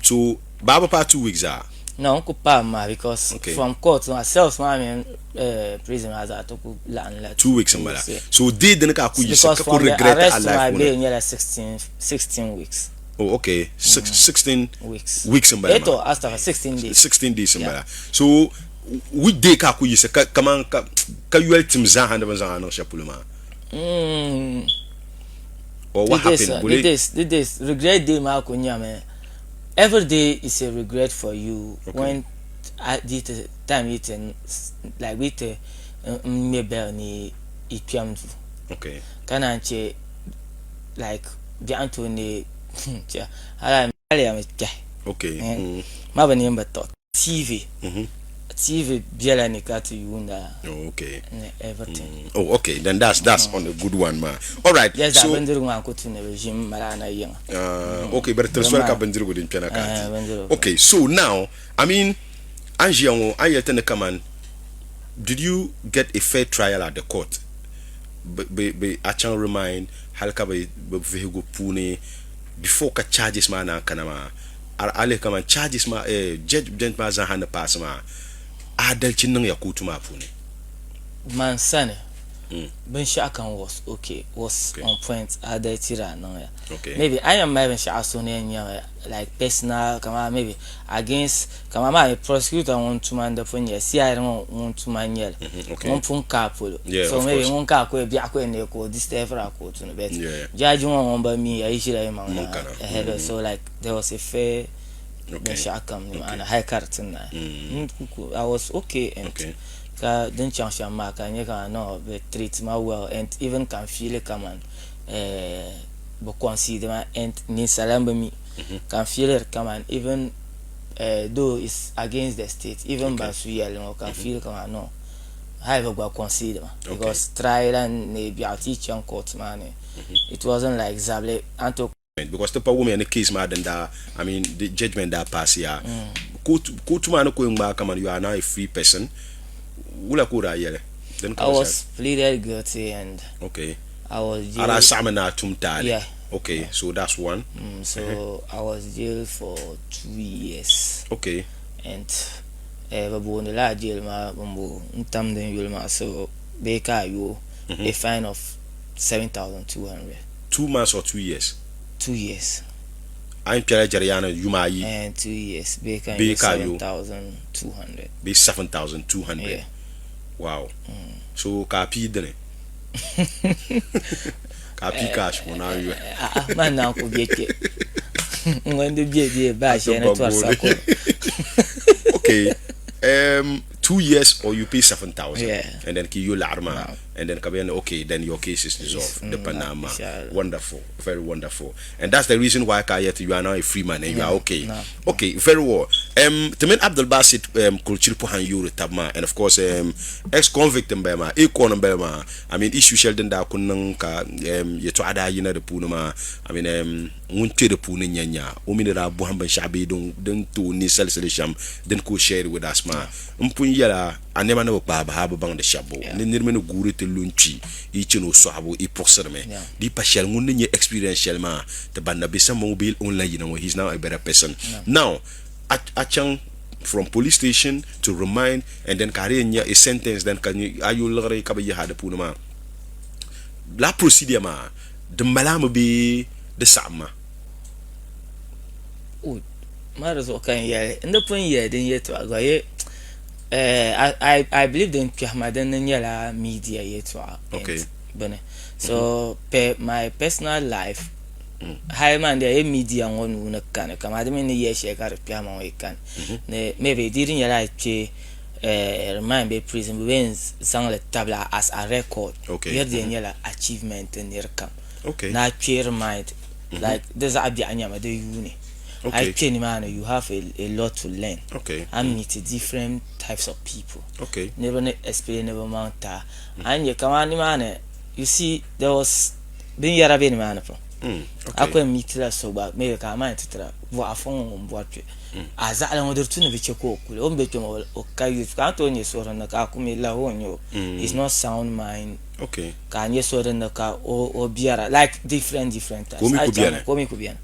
So baa bi paai 2 weeks zaa? No, n ku paai maa because from court maa cells maa mini prison maa zaa ti ku laɣim la 2 weeks n bala. So day dini ka a ku yiɣisi ka ku regret a life puuni? Because nyɛla 16 weeks. Oh, okay, 16 weeks weeks n bala maa. Eto astafa 16 days. 16 days n bala. So which day ka a ku yiɣisi ka kaman ka ka yoli tim zaaha ni bɛ ni zaŋ a niŋ shɛli polo maa? Or what happened? The days regret day maa ku nyami every day is a regret for you when di ti time yi ti like bɛ ti ŋmɛ bell ni yi kpɛm duu ka naan che like biɛɣu n tooi neei hali a mi kpɛhi ma bi nini bi tiɣi TV TV bela ni ka ti yuunda ni everything. Oh, okay, then that's on a good one maa. All right. Yes, so bindirigu maa ku tu ni bi ʒim mali ana yiŋa. Okay, bari tiri soli ka bindirigu din kpɛna ka ti. Okay, so now, I mean, an ʒiya ŋɔ, an yɛli ti ni kaman, did you get a fair trial at the court? Bi bi a chaŋ remind hali ka bi vihigu puuni before ka charges maa naan kana maa, a lihi kaman charges maa judgment maa zaaha ni paasi maa, adalchi niŋya kootu maa puuni? Man sani. Binshɛɣu kam was okay, was Okay. on point, adalci daa niŋya. Okay. Maybe a yɛn mali binshɛɣu a suhu ni yɛn nyɛmi like personal kamani maybe against kamani maa mi prosecutor ŋun tuma n di pun nyɛli CID ŋɔ ŋun tuma n nyɛli Okay. ŋun pun ka a polo. Yeah, So of maybe course. ŋun ka a ko biɛɣu ko yɛn neei ka o disturb a kootu ni but Yeah. judge ŋɔ ŋun bi mi ya yi ʒila yi maŋ Maŋ na kana. ahead of so like there was a fair Okay. binshɛɣu kam ni maana hali ka di ti naai. N ku I was okay and Okay. ka din chaŋ shɛm maa ka n nyɛ kaman no bɛ treat ma well and even ka n feel kaman eh, bɛ concede ma and ninsala m bi mi ka n feel it kaman even eh, though it's against the state even ban su yɛlli ŋɔ ka n feel kaman no hali bɛ gba concede ma because try la n neei biɛɣu ti yi chaŋ court maa ni it wasn't like zabili a ni tooi Because ti pa wumiya ni case maa din daa, I mean the judgment daa pass ya, court court maa ni ko ŋmaa kaman you are now a free person, wula ka o daa yɛli? Din ka I bi was saɣi. pleaded guilty and Okay. I was A daa jailed. saɣimi ni a tum taali. Yeah. Okay, so that's one. So I was jailed for 2 years. Okay. And eh, bi booni laa jail maa bin bo n tam din yuli maa so bee ka a yo a fine of 7,200. 2 months or 2 years? 2 years. A ni kpɛla jɛriyaani yuma ayi. Eh, 2 years bee ka n Bee yo ka a yo. 7,200. Bee 7,200. Yeah. Wow. So ka a pii dini? Ka a pii cash ŋɔ naan yo. Ah, ah, man naan ku be kpe. Ŋun di be bee baa shɛli ni tɔri sakoro. Okay. 2 years or you pay 7,000. Yeah. And then ki yo laɣiri maa. Naam. And then ka bɛ yɛli okay, then your case is dissolved. Di pa naai maa. Inshallah. Wonderful. Very wonderful. And that's the reason why ka yɛti you are now a free man and you are okay. Naam. Okay, very well. Ti mini Abdul Basit Kulchiri Pɔham yoori tab maa and of course ex-convict n bala maa, Acorn n bala maa. I mean issue shɛli din daa ku niŋ ka yɛtɔɣa daa yina di puuni maa, I mean ŋun kpe di puuni nya nya o mi ni daa bɔhim binshɛɣu bee din ti o ninsalisili shɛm dini ka o share with us maa. N pun yɛla a nɛma ni bi kpaai bahi a bi baŋdi shɛba bo ni niriba ni guuri ti lu n-kpi yi chani o sɔhibu yi puɣisirimi di yi pa shɛli ŋun ni nya experience shɛli maa ti ban na be sani ŋɔ bee o ni lahi yina ŋɔ he is now a better person now a a chaŋ from police station to remand and then ka a di yɛn nya a sentence then ka a yo liɣiri ka bi yihi a di puuni maa lala procedure maa di mali a mi bee di saɣim ma? O ma di zuɣu ka n yɛli n di pun yɛli din yɛltɔɣa gba ye eh, I, I, I believe din kpɛhi ma din ni nyɛla media yɛltɔɣa Okay. bini so per my personal life hali maa n ye media ŋɔ nuu ni kani kamani di mi ni yɛli shɛli ka di kpɛhi ma ŋɔ yi kani ni maybe di di nyɛla a kpe eh, remand bee prison bɛ yɛn zaŋli tabila as a record Okay. yɛri di yɛn nyɛla achievement niri kam Okay. ni a kpe remand like di zaɣ biɛɣu nyɛmi di yuuni a Okay. yi kpe nimaani you have a lot to learn Okay. a meet different types of people Okay. niriba ni explain ni bɛ maŋ ti a a ni nyɛ kamani nimaani you see there was binyɛra be nimaani pam Okay. a ku yɛn meet la so gba maybe ka a maa yɛn ti tira bɔɣa fo ŋɔ ŋun bɔri kpe a zaɣili ŋɔ di tu ni bi che ka o kuli o ni be kpe ŋɔ o ka youth ka a ni tooi nyɛ so dinni ka a ku mi lahi o n-nyɛ o is not sound mind Okay. ka a nyɛ so dinni ka o o biɛra like different different types Ka o mi A ku yi chaŋ biɛni? ka o mi ku biɛni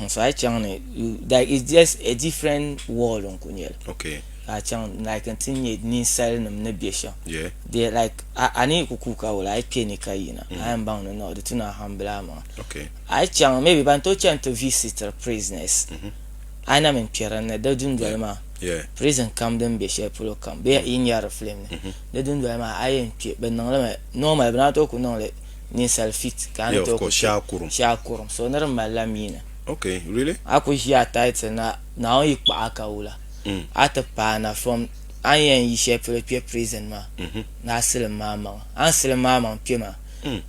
So a yi chaŋ ni you like it's just a different world n ku nyɛli Okay. ka a chaŋ like n ti nyɛ ninsali nim ni bɛ shɛm Yeah. they like a a ni ku kuuka wula a yi kpɛ ni ka yina a yɛn baŋ ni no di tu ni a humble a maŋa Okay. a yi chaŋ maybe ban tooi chani ti visit prisoners a yi na mini kpɛ dinni di dundoli maa Yeah. prison kam din bɛ shɛli polo kam bee yi nyɛri film ni di dundoli maa a yɛn kpɛ bi niŋlimi normal bi naan tooi ku niŋli ninsal fit ka a ni Yeah, of tooi ku course, kpɛ shee kurum. shee kurum so ni di malila miina Okay, really? A ku ʒi a title na Naawuni yi kpaɣi a ka wula a ti paai na from a ni yɛn yi shɛli polo kpe prison maa ni a silim maa maŋa. A ni silim maa maŋ kpe maa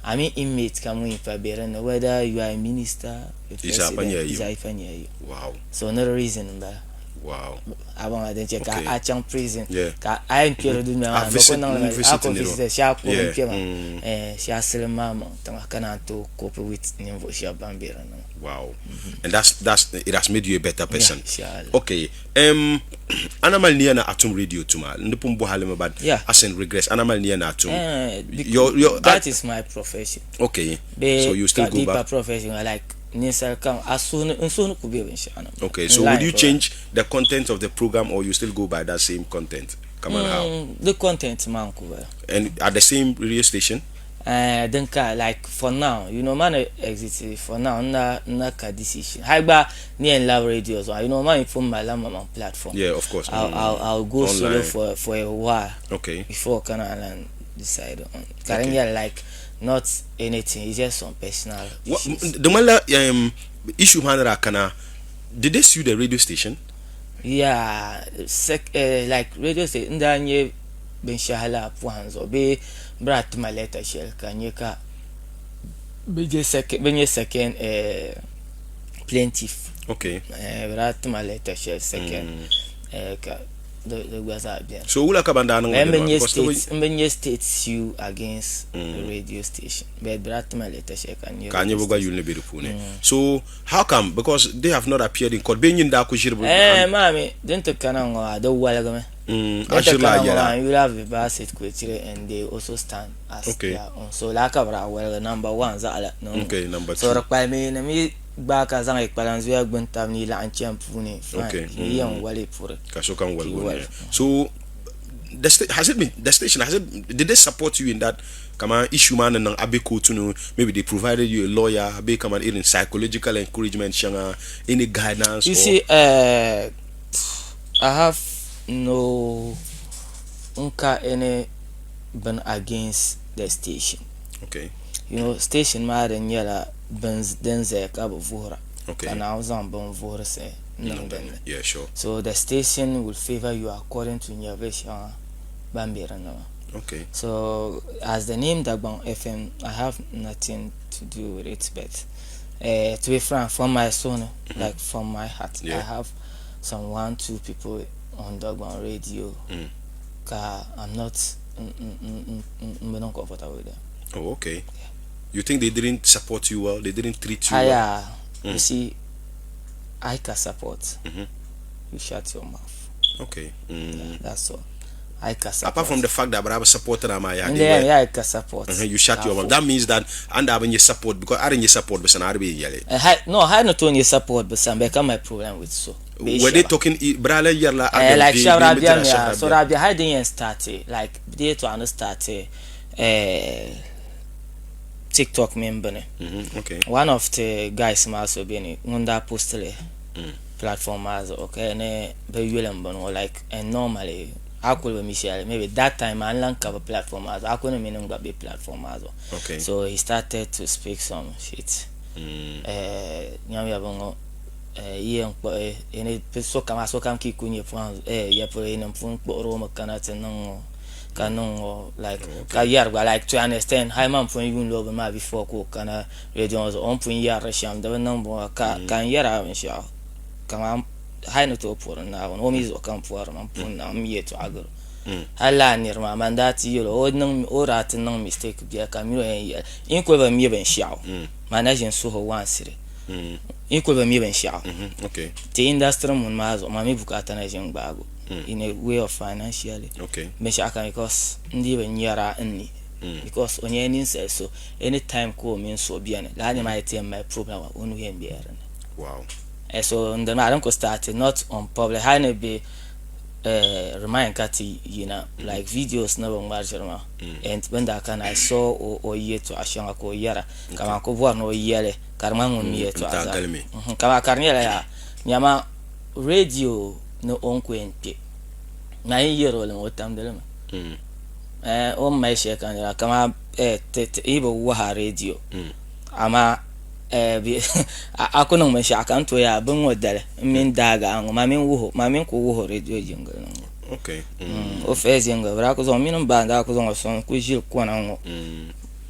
a mini inmate kam ŋun yi pa be din ni whether you are a minister, a Yi zaa pa president, nyɛla yi yim. zaa yi pa nyɛla yim. Wow. So ni di reason m-bala. Wow. A baŋ din chɛ ka Okay. a chaŋ prison Yeah. ka a yɛn kpɛri dunia A maa ni bɛ ku visit, niŋli n mi a visit ku niriba. visit shee a kurim Yeah. kpe maa eh, shee a silim maa maŋ tiŋa ka naan tooi cope with ninvuɣ shɛba ban be din ni maa. Wow. And that's it has made you a better person. Yeah, inshallah. Okay. Ana mali niya na atum radio tuma. Ndi pun bɔhali mi but Yeah. as in regrets. Ana mali niya na atum. Eh, Your that is my profession. Okay. Be So you still ka go di pa back. profession like ninsal kam a suhu ni n suhu ni ku be binshɛɣu ni. Okay. N So would line you for change the content of the program or you still go by that same content? Kaman how? Di content maa n-ku bala. And at the same radio station? Eh, din ka like for now, you know ma ni exit for now n na n na ka decision. Hali gba ni yɛn labi radio zuɣu, you know ma mi pun malila maŋmaŋ platform. Yeah, of course. I'll, I'll, I'll go solo Online. for a while. Okay. Before ka naan lan decide on. Ka di Okay. nyɛla like not anything, it's just some personal What, issues. di ŋmanila issue maa ni daa kana, did they sue the radio station? Yeah, sec, like radio station n daa nyɛ binshɛhi laa pɔhim zuɣu bee bɛ daa ti ma letter shɛli ka n nyɛ ka bɛ je second, bɛ nyɛ second plaintiff. Okay. Bɛ daa ti ma letter shɛli second ka di gba zaa beni. So wula ka ban daa niŋ N bi maa? nyɛ Because state, n bi nyɛ state sue against the radio station but bɛ daa ti ma letter shɛli ka n nyɛ Ka a nyɛ bɛ gba yuli ni be di puuni. So how come because they have not appeared in court bee nyin daa ku ʒiri bɛ Eh, maa mi din ti kana ŋɔ maa di waligimi. A Din ti ʒirila kana a ŋɔ yɛla. maa n yuli Abdulbasit Kwechire and they also stand as their own. So laa ka bɛ daa waligi number one zaɣila ni ŋɔ. Okay, number So two. di kpalimi ni mi gbaai ka zaŋ yi kpalan zuya gbuni tab ni yi laɣim chani puuni fine yi yɛn wali puri. Ka sokam waligi o Ti noli. So the has it been the station has it did they support you in that kaman issue maa ni niŋ a be kootu ni maybe they provided you a lawyer bee kaman irin psychological encouragement shɛŋa any guidance You or see, I have no n ka any bini against the station. Okay. You know, station maa din nyɛla bin din zaya ka bi vuhira. Okay. Ka Naawuni zaŋ bin vuhirisi niŋ din ni. Yeah, sure. So the station will favor you according to nyɛvili shɛŋa ban be din ni maa. Okay. So as the name Dagbaŋ FM, I have nothing to do with it, but to be frank, from my soul, like from my heart, I have some 1-2 people on Dagbaŋ radio ka I'm not n n n n bi niŋ comfortable with them. Oh, okay. You think they didn't support you well? They didn't treat you well? Aya, you see, I can support. You shut your mouth. Okay. Yeah, that's all. I can support. Apart from the fact that I supported am, yeah, And they then, were yeah, I can support. You shut your mouth. That means that and I you support because I didn't support, but I didn't yell. Hi, no, I not only support, but some become my problem with so. Were they talking? Brother, yerla. Like Sharabia, yeah. So Rabia, I didn't start it. Like they to understand it. TikTok member ne. Okay. One of the guys ma so be ni ŋun post le platform maa zuɣu okay ne bɛ yuli n bɔŋɔ like and normally a kuli bi mi shɛli maybe that time an lan ka bi platform maa zuɣu a kuli ni mi ni gba be platform maa zuɣu. Okay. So he started to speak some shit. Nyamiya bɛ ŋɔ yi yɛn kpuɣi ni sokam a sokam ka yi ku nyɛ pɔhim ya polo yi nim pun kpuɣiri o mi kana ti niŋ ŋɔ ka niŋ ŋɔ like ka yɛri gba like to an extent hali man pun yuuni o bini maa before ka o kana radio ŋɔ zuɣu o ni pun yɛri di shɛm di bi niŋ bɔŋɔ ka ka n yɛri a binshaɣu kaman hali ni tooi pɔri Naawuni o mi zuɣu ka n pɔri ma n pun niŋ m mi yɛltɔɣa gari o hali lala niri maa man daa ti yɛl o o daa ti niŋ mistake biɛli ka m mi o yɛn yɛli n kuli bi mi binshaɣu man na ʒini suhi o wansiri n kuli bi mi binshaɣu ti industry muni maa zuɣu man mi bukaata na ʒini gbaagi o in a way of financially binshaɣu kam because n dii bi nyɛra n ni because o nyɛla ninsali so anytime ka o mini so beni lala nima yi ti yɛn mali problem o nuhi yɛn bela dinni. Wow. So n dini maa din ku start not on public hali ni bɛ remind ka ti yina like videos ni bi ŋmari ʒiri maa and bin daa kana I saw o yɛltɔɣa shɛŋa ka o yɛra kaman ku bɔri ni o yɛli ka di ŋmani ŋun mi yɛltɔɣa zaa kaman ka di nyɛla yaa nyama radio ni o ni ku yɛn kpe maa yi yɛri o limi o tamdi li mi o ni mali shɛli ka nira kaman yi bi waha radio amaa a ku niŋ binshaɣu ka n tooi yaa bini ŋɔ dali n mini daagi a ŋɔ maa mini wuhi maa mini ku wuhi radio jingle ni ŋɔ o first jingle bi daa ku zaŋ mini n ba n daa ku zaŋ o sɔŋ ku ʒili kona ŋɔ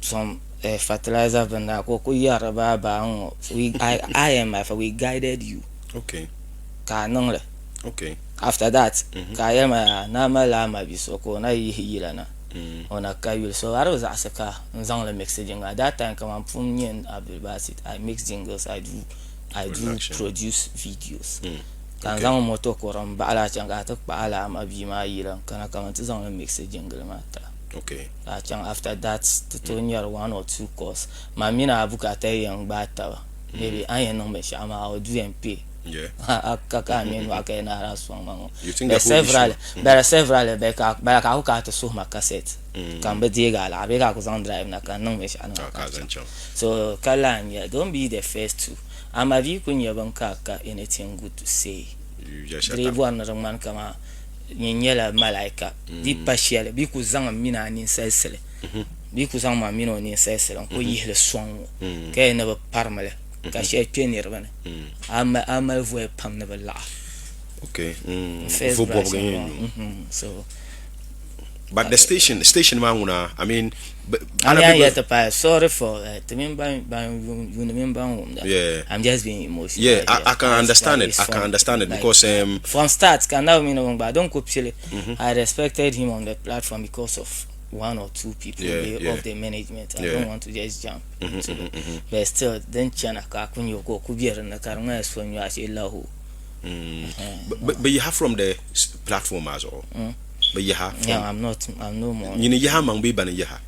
some fertilizer bini daa ka o ku yɛri baa baa ŋɔ I and my we guided you ka a niŋli after that ka a yɛli ma yaa naa malila a ma bia so ka o na yihi yila na o na ka yuli so a di bi zaɣisi ka n zaŋli mixi jingle at that time kaman pun nyɛ Abdulbasit I mix jingles I do I do produce videos ka n zaŋ moto kuri n baɣili a chaŋ ka a ti kpahi lala a ma bia maa yila n kana ka man ti zaŋli mixi jingle maa ti a ka a chaŋ after that ti tooi nyɛri one or two calls man mini a bukaata yɛn gbaai taba maybe a ni yɛn niŋ binshɛɣu maa I will do and pay. Yeah. A ka ka a ŋme nyɔɣu ka yɛn naai daa sɔŋ ma ŋɔ. You think the But whole issue severally, but severally bɛ ka bala ka a ku ka a ti suhi ma cassette ka n bi deegi a laɣiri bee ka a ku zaŋ drive na ka n niŋ binshɛɣu niŋ a ka ka a zaŋ chaŋ. So ka lahi n yɛli don't be the first to amaa bɛ yi ku nya bini ka a ka anything good to say You just shut di up. bɔri ni di ŋmani kaman nyin nyɛla malaika di pa shɛli bɛ yi ku zaŋ m mini a ninsalisili bɛ yi ku zaŋ ma mini o ninsalisili n ku yihili sɔŋ ŋɔ ka yɛli ni bɛ parimi li ka shɛli kpe niriba ni a mali voya pam ni bɛ laɣim. Okay. First Vo brush bɔbigi n n yɛn bɔŋɔ. nyu. So But the station, station maa ŋuna, I mean, I'm other here people to pass. Sorry for to me ban ban you me ban wumda. Yeah. I'm just being emotional. Yeah, I here. can It's understand like it. it's I can from understand it like because from start can now me no but don't go pili. I respected him on the platform because of one or two people Yeah, they, yeah. of the management. I Yeah. don't want to just jump into it. But still then chana ka kunyo ko kubier na karnga so nyu ase lahu. But you have from the platform as well. But you have from Yeah, I'm not I'm no more. You know you have mang be ban you have.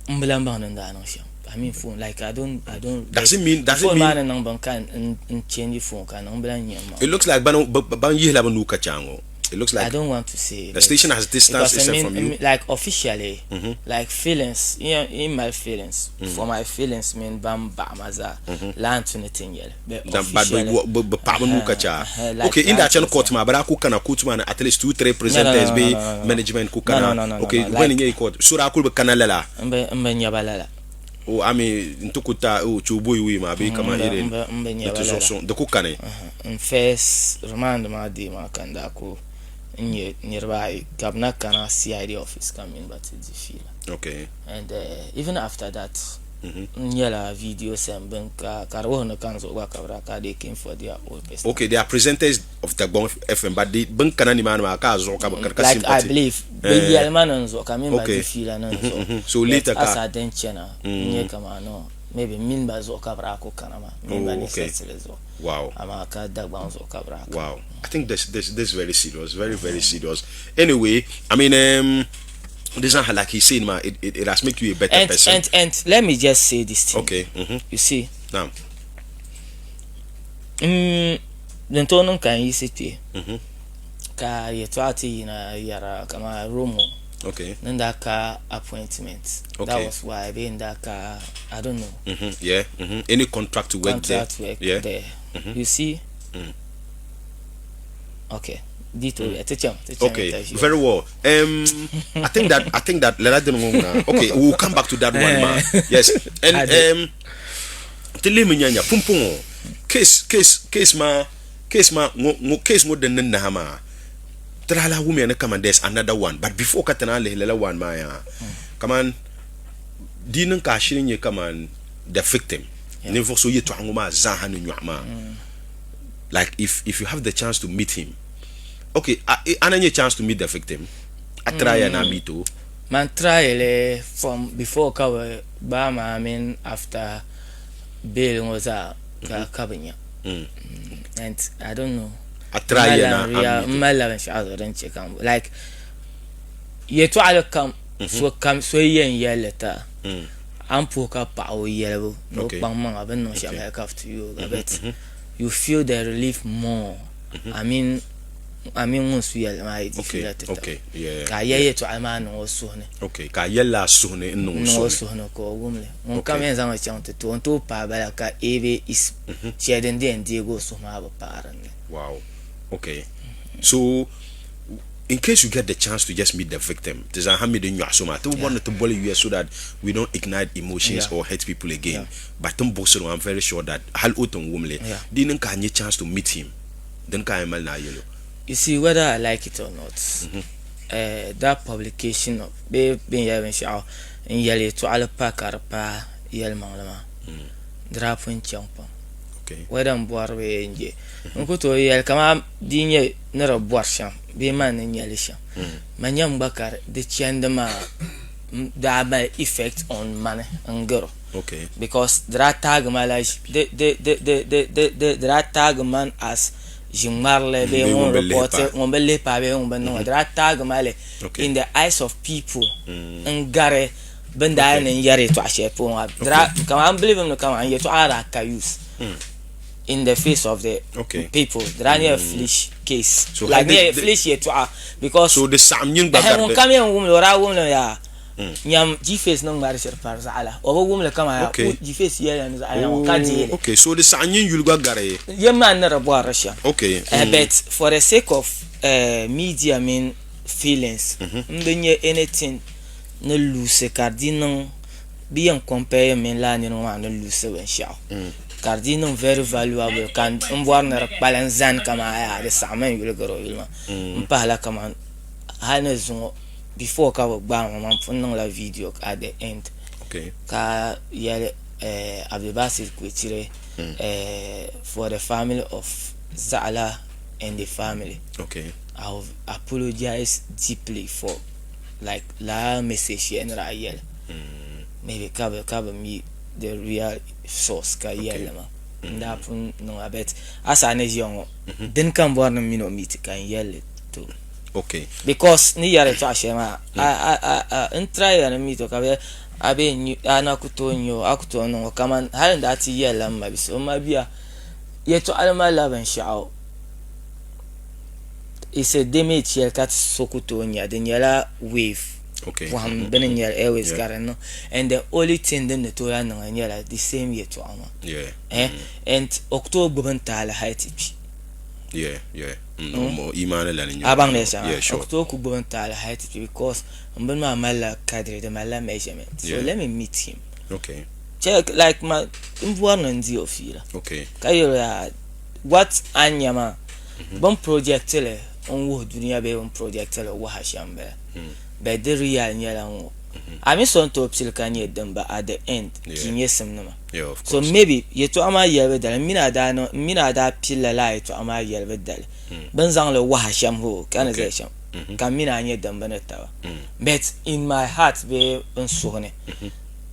Mbilan baŋ ni daa niŋ shɛm. I mean phone like I don't I don't Does it mean does it phone mean maa ni niŋ bin ka n n change phone ka niŋ bilan nyɛ ma. it looks like ban ban yihila ban nu ka chango. It looks I like don't want to say the but station has distanced because I itself mean, from you. like officially like feelings in my feelings for my feelings mean ban baɣa ma zaa lan tu ni ti n yɛli but Dan but officially but but pa nu ka cha. like Okay, in lan that channel tu court ti ma but ku kana court ma at least 2 3 no no presenters no be no no no management ku no kana. no no no Okay, no when like in court so da ku be kana lala. n bi n bi nyɛba lala O I mean ntukuta o chuboy wi ma be kama n bi irin n bi n bi the nyɛba to lala so the ku kane. n first remand maa dee maa ka n daa ku n nyɛ niriba ayi ka bɛ na kana CID office ka mini ba ti di fiila Okay. and even after that n nyɛla video send bin ka ka di wuhi ni kan zuɣu gba ka bɛ daa ka they came for their own personal Okay, they are presenters of Dagbon FM, but they bin kana ni man ma ka zo ka ka like I sympathy. believe bɛ Eh, yɛli ma ni n zuɣu ka mini ba okay. di fiila ni n zuɣu So but later as ka a din chana n nyɛ kama no maybe mini ba zuɣu ka bɛ daa ku kana maa mini ba Oh, ni okay. sɛtili zuɣu Wow. amaa ka Dagbaŋ zuɣu ka bɛ daa kana. Wow. I think this this very serious, very very serious. Anyway, I mean this one like he's saying man, it has made you a better And person. and and let me just say this thing. Okay. You see, Now. din tooi niŋ ka n yiɣisi kpe ka yɛltɔɣa ti yina yɛra kamani Romo Okay. ni daa ka appointment. That Okay. was why bee n daa ka I don't know. Yeah. Any contract to work there. Contract work Yeah. there. You see? Okay. Dito ti chaŋ ti chaŋ Okay, interview. very well. I think that lala din ŋɔ ŋuna. Okay, we'll come back to that one, man. Yes, and ti lihimi nyanya pumpɔŋɔ case case case ma case ma ŋɔ ŋɔ case ŋɔ din ni nahi maa ti daa lahi wumiya ni kaman there's another one, but before ka ti naan lihi lala one maa yaa kaman di niŋ ka a shiri nyɛ kaman the victim ninvuɣ so yɛtɔɣa ŋɔ maa zaaha ni nyɔɣu maa. Like if if you have the chance to meet him, okay, a na nyɛ chance to meet the victim, a try ya na meet o. Man try li from before ka bi gbaai maa mini after bail ŋɔ zaa ka ka bi nya. And I don't know. A try ya na M malila a meet o. m malila binshɛɣu zuɣu din che ka m like yɛltɔɣali kam so kam so yɛn yɛlli ti a a ni puhi ka paɣi o yɛlibu ni o kpaŋ maŋa bɛ ni niŋ shɛm hali ka bɛ ti yooi ba but you feel the relief more I mean a mini ŋun su yɛlli maa yi di fiila ti taba ka a yɛli yɛltɔɣali maa niŋ o suhu ni ka a yɛlli a suhu ni n-niŋ o suhu ni ka o wum li ŋun kam yɛn zaŋ li chaŋ ti ti o n-tooi paai bala ka A bee is shɛli din di yɛn deegi o suhu maa bi paai din ni. Wow. Okay. So in case you get the chance to just meet the victim, ti zaŋ ha mi di nyɔɣu so maa, ti bi bɔri ni ti boli yuya so that we don't ignite emotions or hurt people again. But ti ni buɣisiri o, I'm very sure that hali o ti n wum li, di niŋ ka a nya chance to meet him, dini ka a yɛn mali ni a yɛl o? You see, whether I like it or not, that publication of bee bɛ ni yɛli binshɛɣu n yɛli yɛltɔɣili pa ka di paai yɛlimaŋli maa, di daa pun chaŋ pam. Whether n bɔri bee n je, n ku tooi yɛli kaman di yi nyɛ ni di bɔri shɛm bee man ni nya li shɛm, man nyam gba ka di chandi maa daa mali effect on mani n-gari o. Because di daa taagi ma la di daa taagi man as ʒiŋmarili bee ŋun report ŋun bi lihi paai bee ŋun bi niŋ di daa taagi ma li in the eyes of people n-gari bɛ ni daa ni n yɛri yɛltɔɣa shɛli polo maa. Di daa kaman n believe mi kaman yɛltɔɣa maa daa ka use. in the face of the Okay. people di daa nyɛla foolish case So like hali di- nyɛ di- foolish yɛltɔɣa because So di saɣim nyin gba Ɛhɛn, gari ŋun di. kam yɛn wumli o daa wumli yaa nyam G-Face ni ŋmari shiri pari zaɣa la o bi wumli kaman yaa Okay. ku G-Face yɛlila ni zaɣa yaŋɔ ka deei li. Okay, so di saɣim nyin yuli gba gari. Yɛm maa ni di bɔri di shɛm. Okay. Eh, but for the sake of eh, media mini feelings m bi nya anything ni luusi ka di niŋ bɛ yɛn compare mini lala niriba maa ni luusi binshɛɣu ka di niŋ very valuable ka n bɔri ni di kpalim zani kaman yaa di saɣimmi n yuli gari o yuli maa m pahila kaman hali ni zuŋɔ before ka bɛ gbaai ma man pun niŋla video at the end ka yɛli Abdulbasit Kwechire for the family of Zaɣila and the family I will apologize deeply for like lala message shɛli ni daa yɛli maybe ka bɛ ka bɛ mi the real source ka yɛli li maa n daa pun niŋ but as a ni ʒiya ŋɔ dini ka n bɔri ni m mini o meet ka n yɛli li to Okay. Because ni yɛri yɛltɔɣa shɛli maa a a a a n try ya ni meet o ka bɛ a bee n a na ku tooi nya o a ku tooi niŋ o kaman hali n daa ti yɛlila m mabia so m mabia yɛltɔɣali malila binshɛɣu it's a damage shɛli ka so ku tooi nya di nyɛla wave Okay. pɔhim bini nyɛli airwaves Yeah. ka di niŋ and the only thing din ni tooi lahi niŋ li nyɛla the same yɛltɔɣa maa Yeah. eh and o ku tooi gbubi n taali hali ti kpi. Yeah, yeah. Mm, imaani lani nyɛ. A baŋ di shɛŋa. Yeah, sure. O ku tooi ku gbubi n taali hali ti kpi because n bini maa malila kadiri, di malila measurement. So Yeah. let me meet him. Okay. Check like ma n bɔri ni n di o fiila. Okay. Ka yɛl o yaa what a ni nya maa bini project li n wuhi dunia bee bini project li waha shɛm m-bala. But di real nyɛla ŋ-ŋɔ. A mi so ni tooi pili ka nyɛ din but at the end ki nyɛ simnima. So maybe yɛtɔɣa maa yɛlibu dali n mini a daa niŋ n mini a daa pilila lala yɛtɔɣa maa yɛlibu dali bɛ ni zaŋ li waha shɛm hoo ka ni zali shɛm ka n mini a nyɛ din bi ni taba but in my heart bee n suhu ni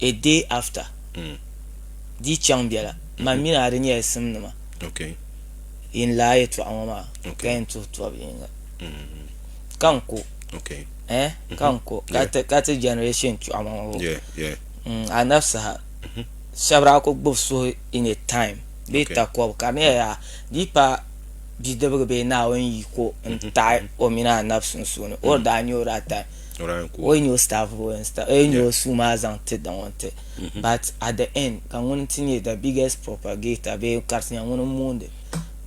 a day after di chaŋ bela man mini a di nyɛla simnima in lala yɛtɔɣa ŋɔ maa ka yɛn tuhi tɔbu yiŋga ka n ku. Okay. Eh, ka n ko ka ti ka ti generation chuɣu ŋɔ. Yeah, yeah. Anabi saha shɛba daa ku gbubi suhu in a time bee takɔbu ka di nyɛla yaa di pa bidibigi bee Naawuni yiko n taɣi o mini anabi sunsuuni o di daa nyɛ o daa time o yi nyɛ o staff o yi nyɛ o suu maa zaŋ ti daŋ o n-ti but at the end ka ŋuni n-ti nyɛ the biggest propagator bee ka di ti nyɛ ŋuni m-moondi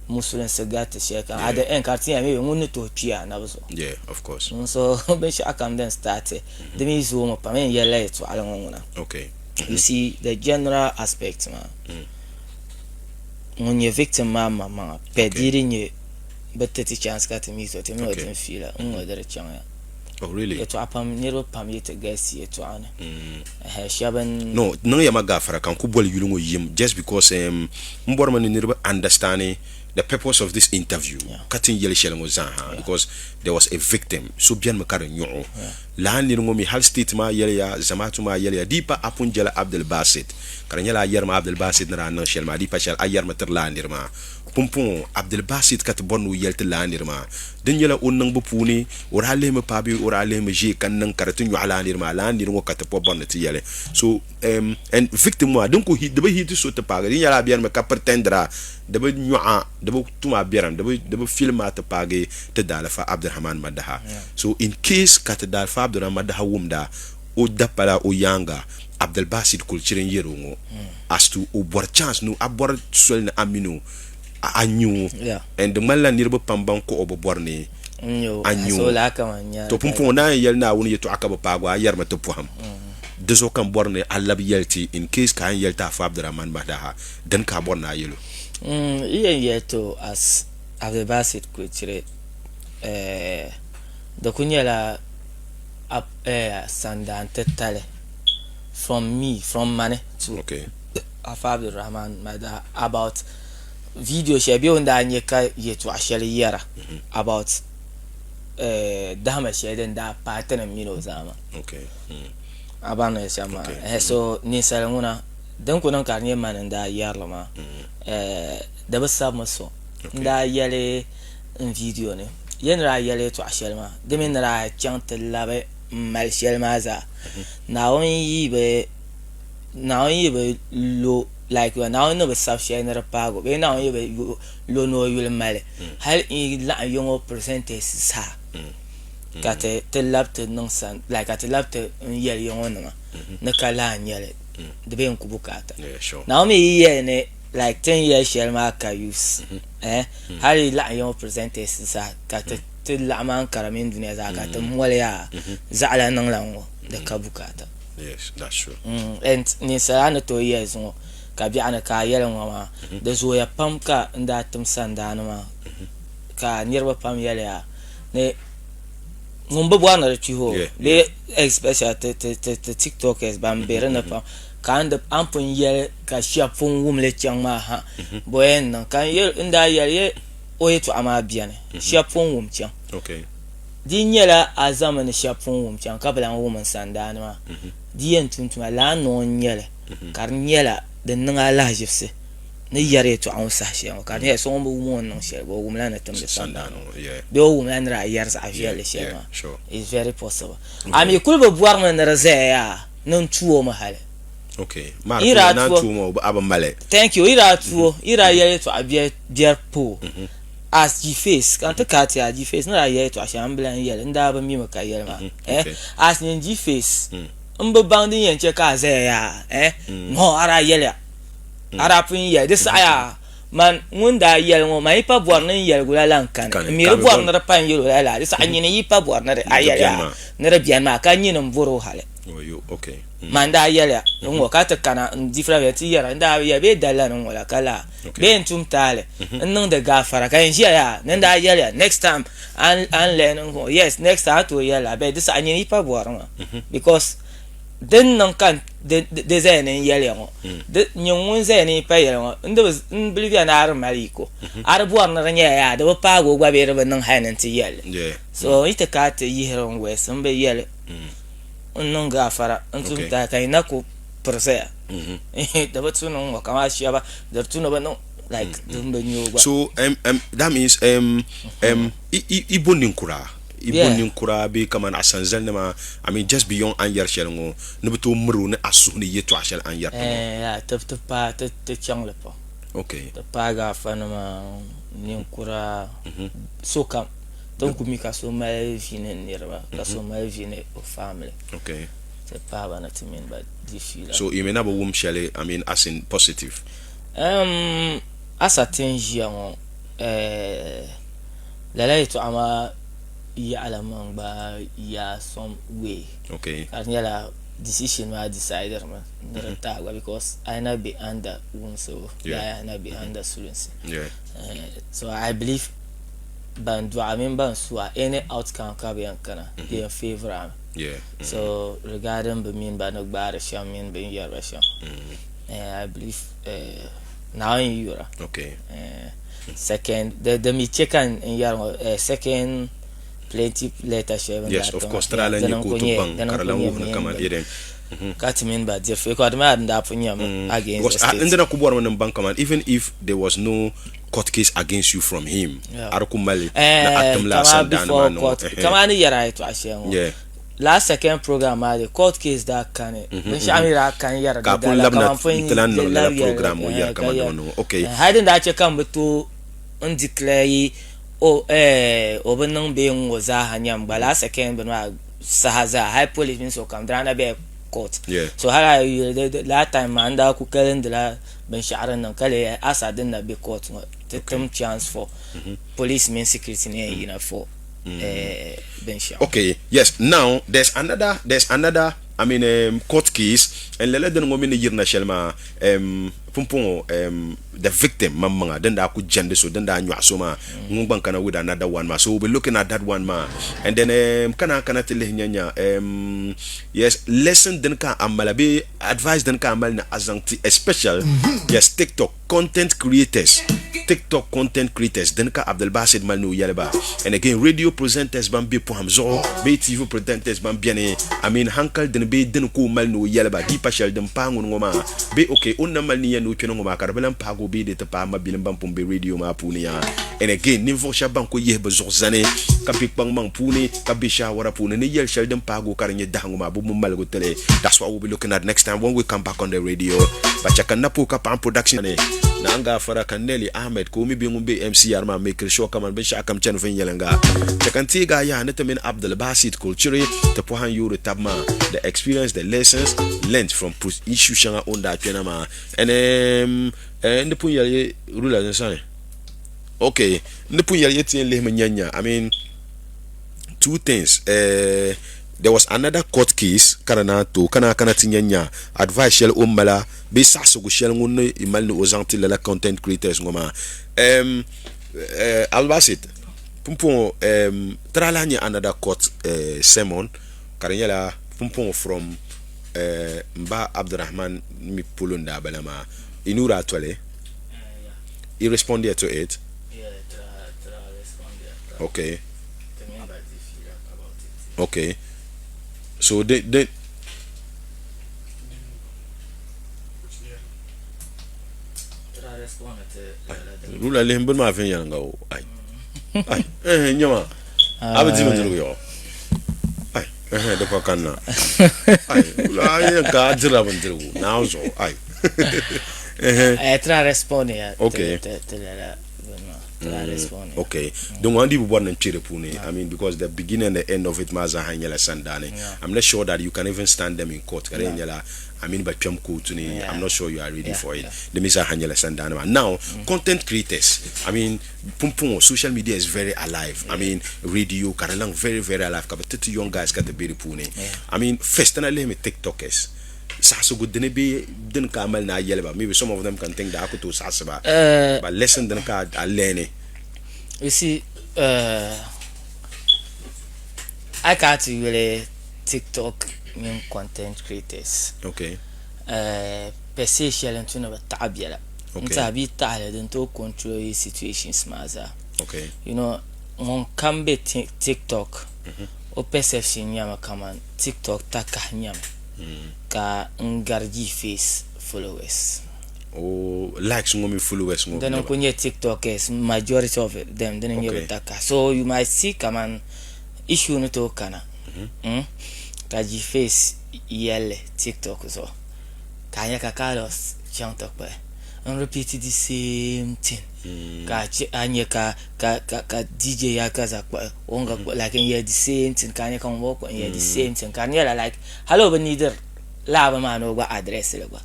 musulinsi gariti shɛli kam at the end ka di ti nyɛla maybe ŋun ni tooi kpi anabi zuɣu. Yeah, of course. So binshɛɣu kam din start di mi zoomi pam yɛn yɛlila yɛltɔɣili ŋɔ ŋuna. Okay. You see the general aspect maa ŋun nyɛ victim maa maŋmaŋa pɛ di di nyɛ bi ti ti chance ka ti meet o ti mi o din fiila n ŋɔ di di chaŋ ya. Oh really? Yɛltɔɣa pam niriba pam yi ti galisi yɛltɔɣa ni. Ɛhɛ shɛba n. No, niŋ ya ma gaafara ka n ku boli yuli ŋɔ yim just because um, m bɔrimi ni niriba understand the purpose of this interview ka ti ni yɛli shɛli ŋɔ zaa ha because there was a victim so benimi ka di nyɔɣ o lala niri ŋɔ mi hali state maa yɛliya zamaatu maa yɛliya di yi pa a pun jɛla Abdul Basit ka di nyɛla a yɛrimi Abdul Basit ni daa niŋ shɛli maa di yi pa shɛli a yɛrimi tiri lala niri maa Pumpɔŋɔ, Abdulbasit ka ti bɔri ni o yɛli ti lala niri maa. Din nyɛla o niŋbu puuni, o daa lihimi paai bee o daa lihimi ʒee ka niŋ ka di ti nyɔɣi lala niri maa, lala niri ŋɔ ka ti pɔ bɔri ni ti yɛli. So, um, and victim maa, din ku di bi hit so ti paagi, di nyɛla a benimi ka pretendira, di bi nyɔɣ a, di bi tum a biɛrim, di bi, di bi film a ti paagi ti daalifa Abdulrahman Madaha. So, in case ka ti daalifa Abdulrahman Madaha wumda, o dapala o yaaŋa Abdulbasit kuli chiri n-yɛri o ŋɔ as to o bɔri chance ni a bɔri soli ni a mini o a nya o and di ŋmanila niriba pam ban kɔh o bi bɔri ni a nya o. To pumpɔŋɔ ni a yɛn yɛli Naawuni yɛtɔɣa ka bi paag o a yɛrimi ti pɔhim. Di zuɣu ka m bɔri ni a labi yɛli ti in case ka a yɛn yɛli ti Afa Abdurrahman Mahdaha dini ka a bɔri ni a yɛl o? N yɛn yɛli ti o as Abdulbasit kuli chiri di kuli nyɛla sandaan titali from me from mani to okay. Afa Abdulrahman Mada about video shɛli bee o ni daa nyɛ ka yɛltɔɣa shɛli yɛra mhm. about eh, dahama shɛli din daa paai ti ni mini o zaa maa okay. mm. a baŋ ni shɛm maa okay. eh, so ninsali ŋuna din ku niŋ ka di nyɛ mani n daa yɛrili maa mm. eh, di bi sabimi so n daa yɛli n video ni yɛ ni daa yɛli yɛltɔɣa shɛli maa di mini ni daa chaŋ ti labi m mali shɛli maa zaa Naawuni yi bi Naawuni yi bi lo like Naawuni ni bi sabi shɛli ni di paagi o bee Naawuni yi bi lo ni o yuli mali hali n yi laɣim ya ŋɔ presenters zaa ka ti ti labi ti niŋ san like ka ti labi ti n yɛli ya ŋɔ nima ni ka lahi nyɛli di bee n ku bukaata Naawuni mi yi yɛli ni like ti ni yɛli shɛli maa ka use eh hali yi laɣim ya ŋɔ presenters zaa ka ti ti laɣim Ankara mini dunia zaa ka ti moli yaa zaɣila niŋla ŋɔ di ka bukaata. Yes, that's true. And ninsala ni tooi yɛli zuŋɔ ka biɛɣuni ka a yɛli ŋɔ maa di zooya pam ka n daa tim sandaani maa ka niriba pam yɛliya ni ŋun bi bɔri ni di kpihi o bee especially ti tiktokers ban be di ni pam ka a ni pun yɛli ka shɛba pun wum li chaŋ maa ha bɔ yɛn niŋ ka n daa yɛli ye o yɛltɔɣa maa beni shɛba pun wum chaŋ. Di nyɛla a zaŋmi ni shɛba pun wum chaŋ ka bi lahi wum n sandaani maa, di yɛn tum tuma lala noo n-nyɛ li ka di nyɛla di niŋ a lahiʒibisi ni yɛri yɛltɔɣa ŋɔ saha shɛli ŋɔ ka di nyɛla so ŋun bi wum o ni niŋ shɛli o wumla ni timdi sandaani ŋɔ bee o wumla ni daa yɛri zaɣ viɛlli shɛli maa. It's very possible. A mi kuli bi bɔrimi ni di zaya yaa ni n tu o mi hali. Yi daa tu o, thank you, yi daa tu o, yi daa yɛli yɛltɔɣa biɛri pa o. As G-Face, ka n ti kaai ti a G-Face ni daa yɛli yɛltɔɣa shɛŋa m bi lan yɛli, n daa bi mi mi ka yɛli maa. Eh, as nyin G-Face, m bi baŋ din yɛn chɛ ka a zaya yaa, eh, no, a daa yɛliya, a daa pun yɛli, di saha yaa, man ŋun daa yɛli ŋɔ, man yi pa bɔri ni n yɛligu la lan kani, n mi di bɔri ni di pa n yɛl o lala, di saha nyini yi pa bɔri ni di a yɛliya ni di beni maa, ka nyini m-bɔr o hali. Man daa yɛliya n-ŋɔ ka ti kana n different bɛ ti yɛra n daa bi yɛli bee dalila ni ŋɔ la ka laa bee n tum taali n niŋdi gaafara ka yɛn ʒiya yaa ni n daa yɛliya next time an learn n ŋɔ yes next time a tooi yɛli la bɛ di saha nyini yi pa bɔri maa because din niŋ ka di zaya ni n yɛliya ŋɔ di nyin ŋun zaya ni yi pa yɛli ŋɔ n di bi n bilibiya ni a di mali yiko a di bɔri ni di nyɛla yaa di bi paagi o gba bee di bi niŋ hali ni n ti yɛli so n yi ti kana ti yihiri n wɛsi n bi yɛli n niŋ gaafara n tum tahi ka yi na ku piri zaya di bi tu ni ŋ-ŋɔ kaman shɛba di tu ni bɛ niŋ like din bi nya o gba. So um, um, that means um, um, i bo ninkura i bo ninkura bee kaman asanzali nima I mean just beyond a ni yɛri shɛli ŋɔ ni bi tooi miri o ni a suhu ni yɛtɔɣa shɛli a ni yɛri ti ŋɔ. Yeah, ti paai ti chaŋ li pam. Okay. Ti paagi afanima, ninkura, sokam. Ti ni ku mi ka so mali vi ni niriba ka so mali vi ni o family. Okay. Ti paai ba ni ti mini ba di fiila. So you may na bi wum shɛli, I mean as in positive. Um, asa ti n ʒiya ŋɔ, eh, lala yɛltɔɣa maa yaɣila man gba yaa some way. Okay. Ka di nyɛla decision maa decided mi ni di taai gba because a yi na be under wumsibu, yeah, a yi na be under sulinsi. Yeah. So I believe ban dɔɣi mini ban su a any outcome ka bɛ yɛn kana di yɛn favour a mi so regarding bɛ mini ba ni gbaari shɛm mini bɛ ni yɛri ba shɛm I believe Naawuni yi yura second di mi che ka n yɛri ŋɔ second plaintiff letter shɛli bɛ ni daa tim maa dini n-kuli nyɛ ka ti mini ba diri fiila di maa din daa pun nyɛmi against the state. N dina ku bɔrimi ni n baŋ kaman even if there was no court case against you from him a di ku mali ni a tim laa sandaani maa niŋ o. Kaman a ni yɛri a yɛtɔɣa shɛli ŋɔ last second program maa de court case daa kani binshɛɣu mi daa kani yɛri di dala kaman pun n ti lahi niŋ lala program ŋɔ yɛri kaman di niŋ okay hali din daa chɛ ka m bi tooi n declare yi o o bi niŋ bee n ŋɔ zaaha nyam gba last second bini maa saha zaa hali police mini sokam di daa na bela court so hali a yi yuli last time maa n daa ku kalindila binshɛɣu din niŋ ka lee asa din na be court ŋɔ ti tim chance for police mini security ni yɛn yina for binshɛɣu. Okay, yes, now there's another, there's another, I mean, court case, and lala dini ŋɔ mi ni yirina shɛli maa, pumpɔŋɔ, the victim maŋmaŋa din daa ku jɛndi so, din daa nyɔɣi so maa, ŋun gba n-kana with another one maa, so we'll be looking at that one maa, and then, ka naan kana ti lihi nya nya, yes, lesson dini ka a mali bee Advice dini ka a mali ni a zaŋ ti especially yes TikTok content creators. TikTok content creators dini ka Abdulbasit mali ni o yɛli ba. And again radio presenters ban be pɔhim zuɣu bee TV presenters ban beni, I mean hankali dini bee dini ka o mali ni o yɛli ba di pa shɛli din paai ŋuni ŋɔ maa bee ok o ni na mali niya ni o kpɛna ŋɔ maa ka di bi lahi paagi o bee di ti paai mabilim ban pun be radio maa puuni yaa. And again ninvuɣ shɛba ban kuli yihi bɛ zuɣu zani ka be kpaŋmaŋ puuni ka be shaawara puuni ni yɛli shɛli din paagi o ka di nyɛ dahingu maa bɛ mu maligu tili. That's what we'll be looking at next time when we come back on the radio. Bacha ka Napo ka paɣim production ni Naa Gaafara ka Nelly Ahmed ka o mi be ŋun be MCR maa make sure kaman binshɛɣu kam chani viɛnyɛliŋga. Chɛ ka n teegi a yaha ni ti mini Abdul Basit Kulchiri ti pɔha n-yoori tab maa the experience the lessons learnt from issue shɛŋa o ni daa kpɛna maa. And um, eh, n di pun yɛli rulers n sani. Ok, n ni pun yɛli ya ti yɛn lihimi nya nya, I mean, two things, eh, there was another court case ka di naan tooi ka naan kana ti nya nya advice shɛli o ni mala bee saɣisigu shɛli ŋun ni mali ni o zaŋ ti lala content creators ŋɔ maa. Um, eh, Albasit, pumpɔŋɔ, um, ti daa lahi nya another court, eh, sermon ka di nyɛla pumpɔŋɔ from, eh, m ba Abdurrahman mi polo n-daa bala maa, Inura Atole. He responded to it. Yeah, tra, tra responded. Okay. The member did feel about it. Okay. So they they Tra responded to Rula lihim bini maa viɛnyɛliŋga o ai ai eh nyɛma a bi di bindirigu yɔ ai eh di pa kanna ai rula a yɛn ka a dirila bindirigu naawuni zuɣu ai Eh, tra respond ya. Okay. Ti ti lala bini maa. Tra respond ya. Okay. Din ŋɔ n dii bi bɔri ni n kpe di puuni. I mean because the beginning and the end of it maa zaaha nyɛla sandaani. I'm not sure that you can even stand them in court ka di yɛn nyɛla I mean ba kpɛm kootu ni. I'm not sure you are ready for it. Di mi zaaha nyɛla sandaani maa. Now, content creators, I mean pumpɔŋɔ social media is very alive. I mean radio ka di niŋ very very alive ka bi ti ti young guys ka ti be di puuni. I mean first ti na lihimi TikTokers. Saɣisigu dini bee dini ka a mali ni a yɛli ba? Maybe some of them can think that a ku tooi saɣisi ba, but lesson dini ka a learni? You see, a ka ti yuli TikTok mini content creators. Okay. Per se shɛli n-tu ni bɛ taɣi bɛla. Okay. N-tiɛha bɛ yi taɣi li din tooi control yi situations maa zaa. Okay. You know, ŋun kam be TikTok, o perception nyɛmi kaman TikTok takahi nyɛmi. Ka n gari Gface followers. Oh, likes ŋɔ mini followers ŋɔ. Dini n-kuli nyɛ TikTokers, majority of them dini n-nyɛ bɛ takahi. So you might see kaman issue ni tooi kana ka Gface yɛlli TikTok zuɣu ka a nya ka Carlos chaŋ ti kpuɣi n repeat the same thing ka a nya ka ka ka ka DJ Yakaza kpuɣi o ni gba kpuɣi like n yɛli the same thing ka a nya ka ŋun bala kpuɣi n yɛli the same thing ka di nyɛla like hali o bi neediri laa bini maa ni o gba address li gba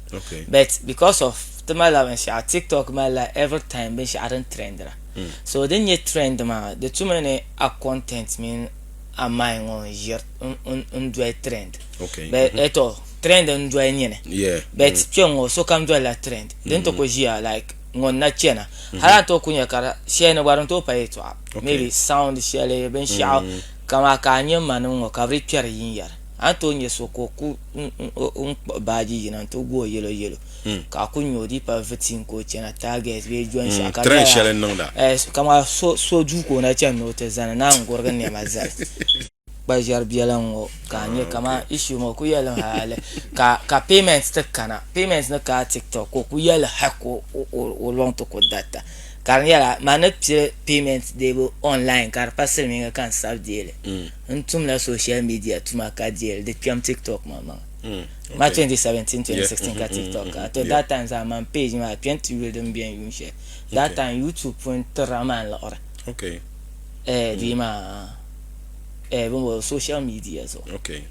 but because of ti malila binshaɣu TikTok malila every time binshaɣu din trendira so din nyɛ trend maa di tumi ni a content mini a mind ŋɔ n ʒiri n doli trend but eto trend n doli nyini but kpɛŋ ŋɔ sokam dolila trend din ti ku ʒiya like ŋun na chana hali a ni tooi ku nya ka shɛli ni gba di ni tooi pa yɛltɔɣa maybe sound shɛli binshaɣu kaman ka a nya ma nim ŋɔ ka bɛ di kpɛri yinyɛri a ni tooi nya so ka o ku n kpuɣi baaji yina n ti gooi yɛlo yɛlo ka a ku nya o dii pa vitin ka o chana target bee jɔn shɛɣu ka Trend shɛli n niŋda kaman so duu ka o na chani ni o ti zani naan gurigi nɛma zali Kpa ʒiɛri biɛla n-ŋɔ ka a nya kaman issue ŋɔ ku yɛlimi hali ka ka payment ti kana payment ni ka TikTok ka o ku yɛli ha ka o lɔŋ ti ku darita ka di nyɛla man ni pili payment deebu online ka di pa silimiinga ka n sabi deeli n tumla social media tuma ka deeli di kpɛm TikTok maŋmaŋa ma 2017 2016 ka TikTok ka to that time zaa man page maa kpɛm ti yuli din beni yuun shɛli that time YouTube pun tirila man liɣiri eh di maa eh bin bɔŋɔ social media zuɣu okay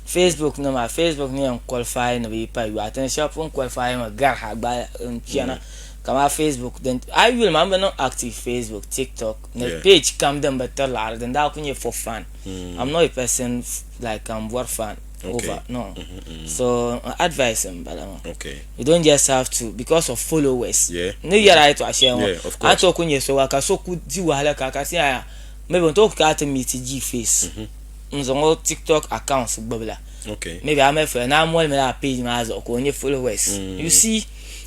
Facebook nima Facebook ni yɛn qualify ni bi yi pa yɔɣu ti ni shɛba pun qualify mi gari ha gba n chana kamani Facebook din a yi yuli maa n bi niŋ active Facebook TikTok ni page kam din bi tiri laɣiri din daa ku nyɛ for fun I'm not a person like ka n bɔri fun over no so n advice n bala maa you don't just have to because of followers ni yɛri a yɛltɔɣa shɛli ŋɔ a ni tooi ku nyɛ so gba ka so ku di wahala ka ka ti yɛn Maybe n tooi ka a ti meet Gface n zaŋ o TikTok account gbubi la. Maybe a mali follower ni a moli mi lala page maa zuɣu ka o nya followers. You see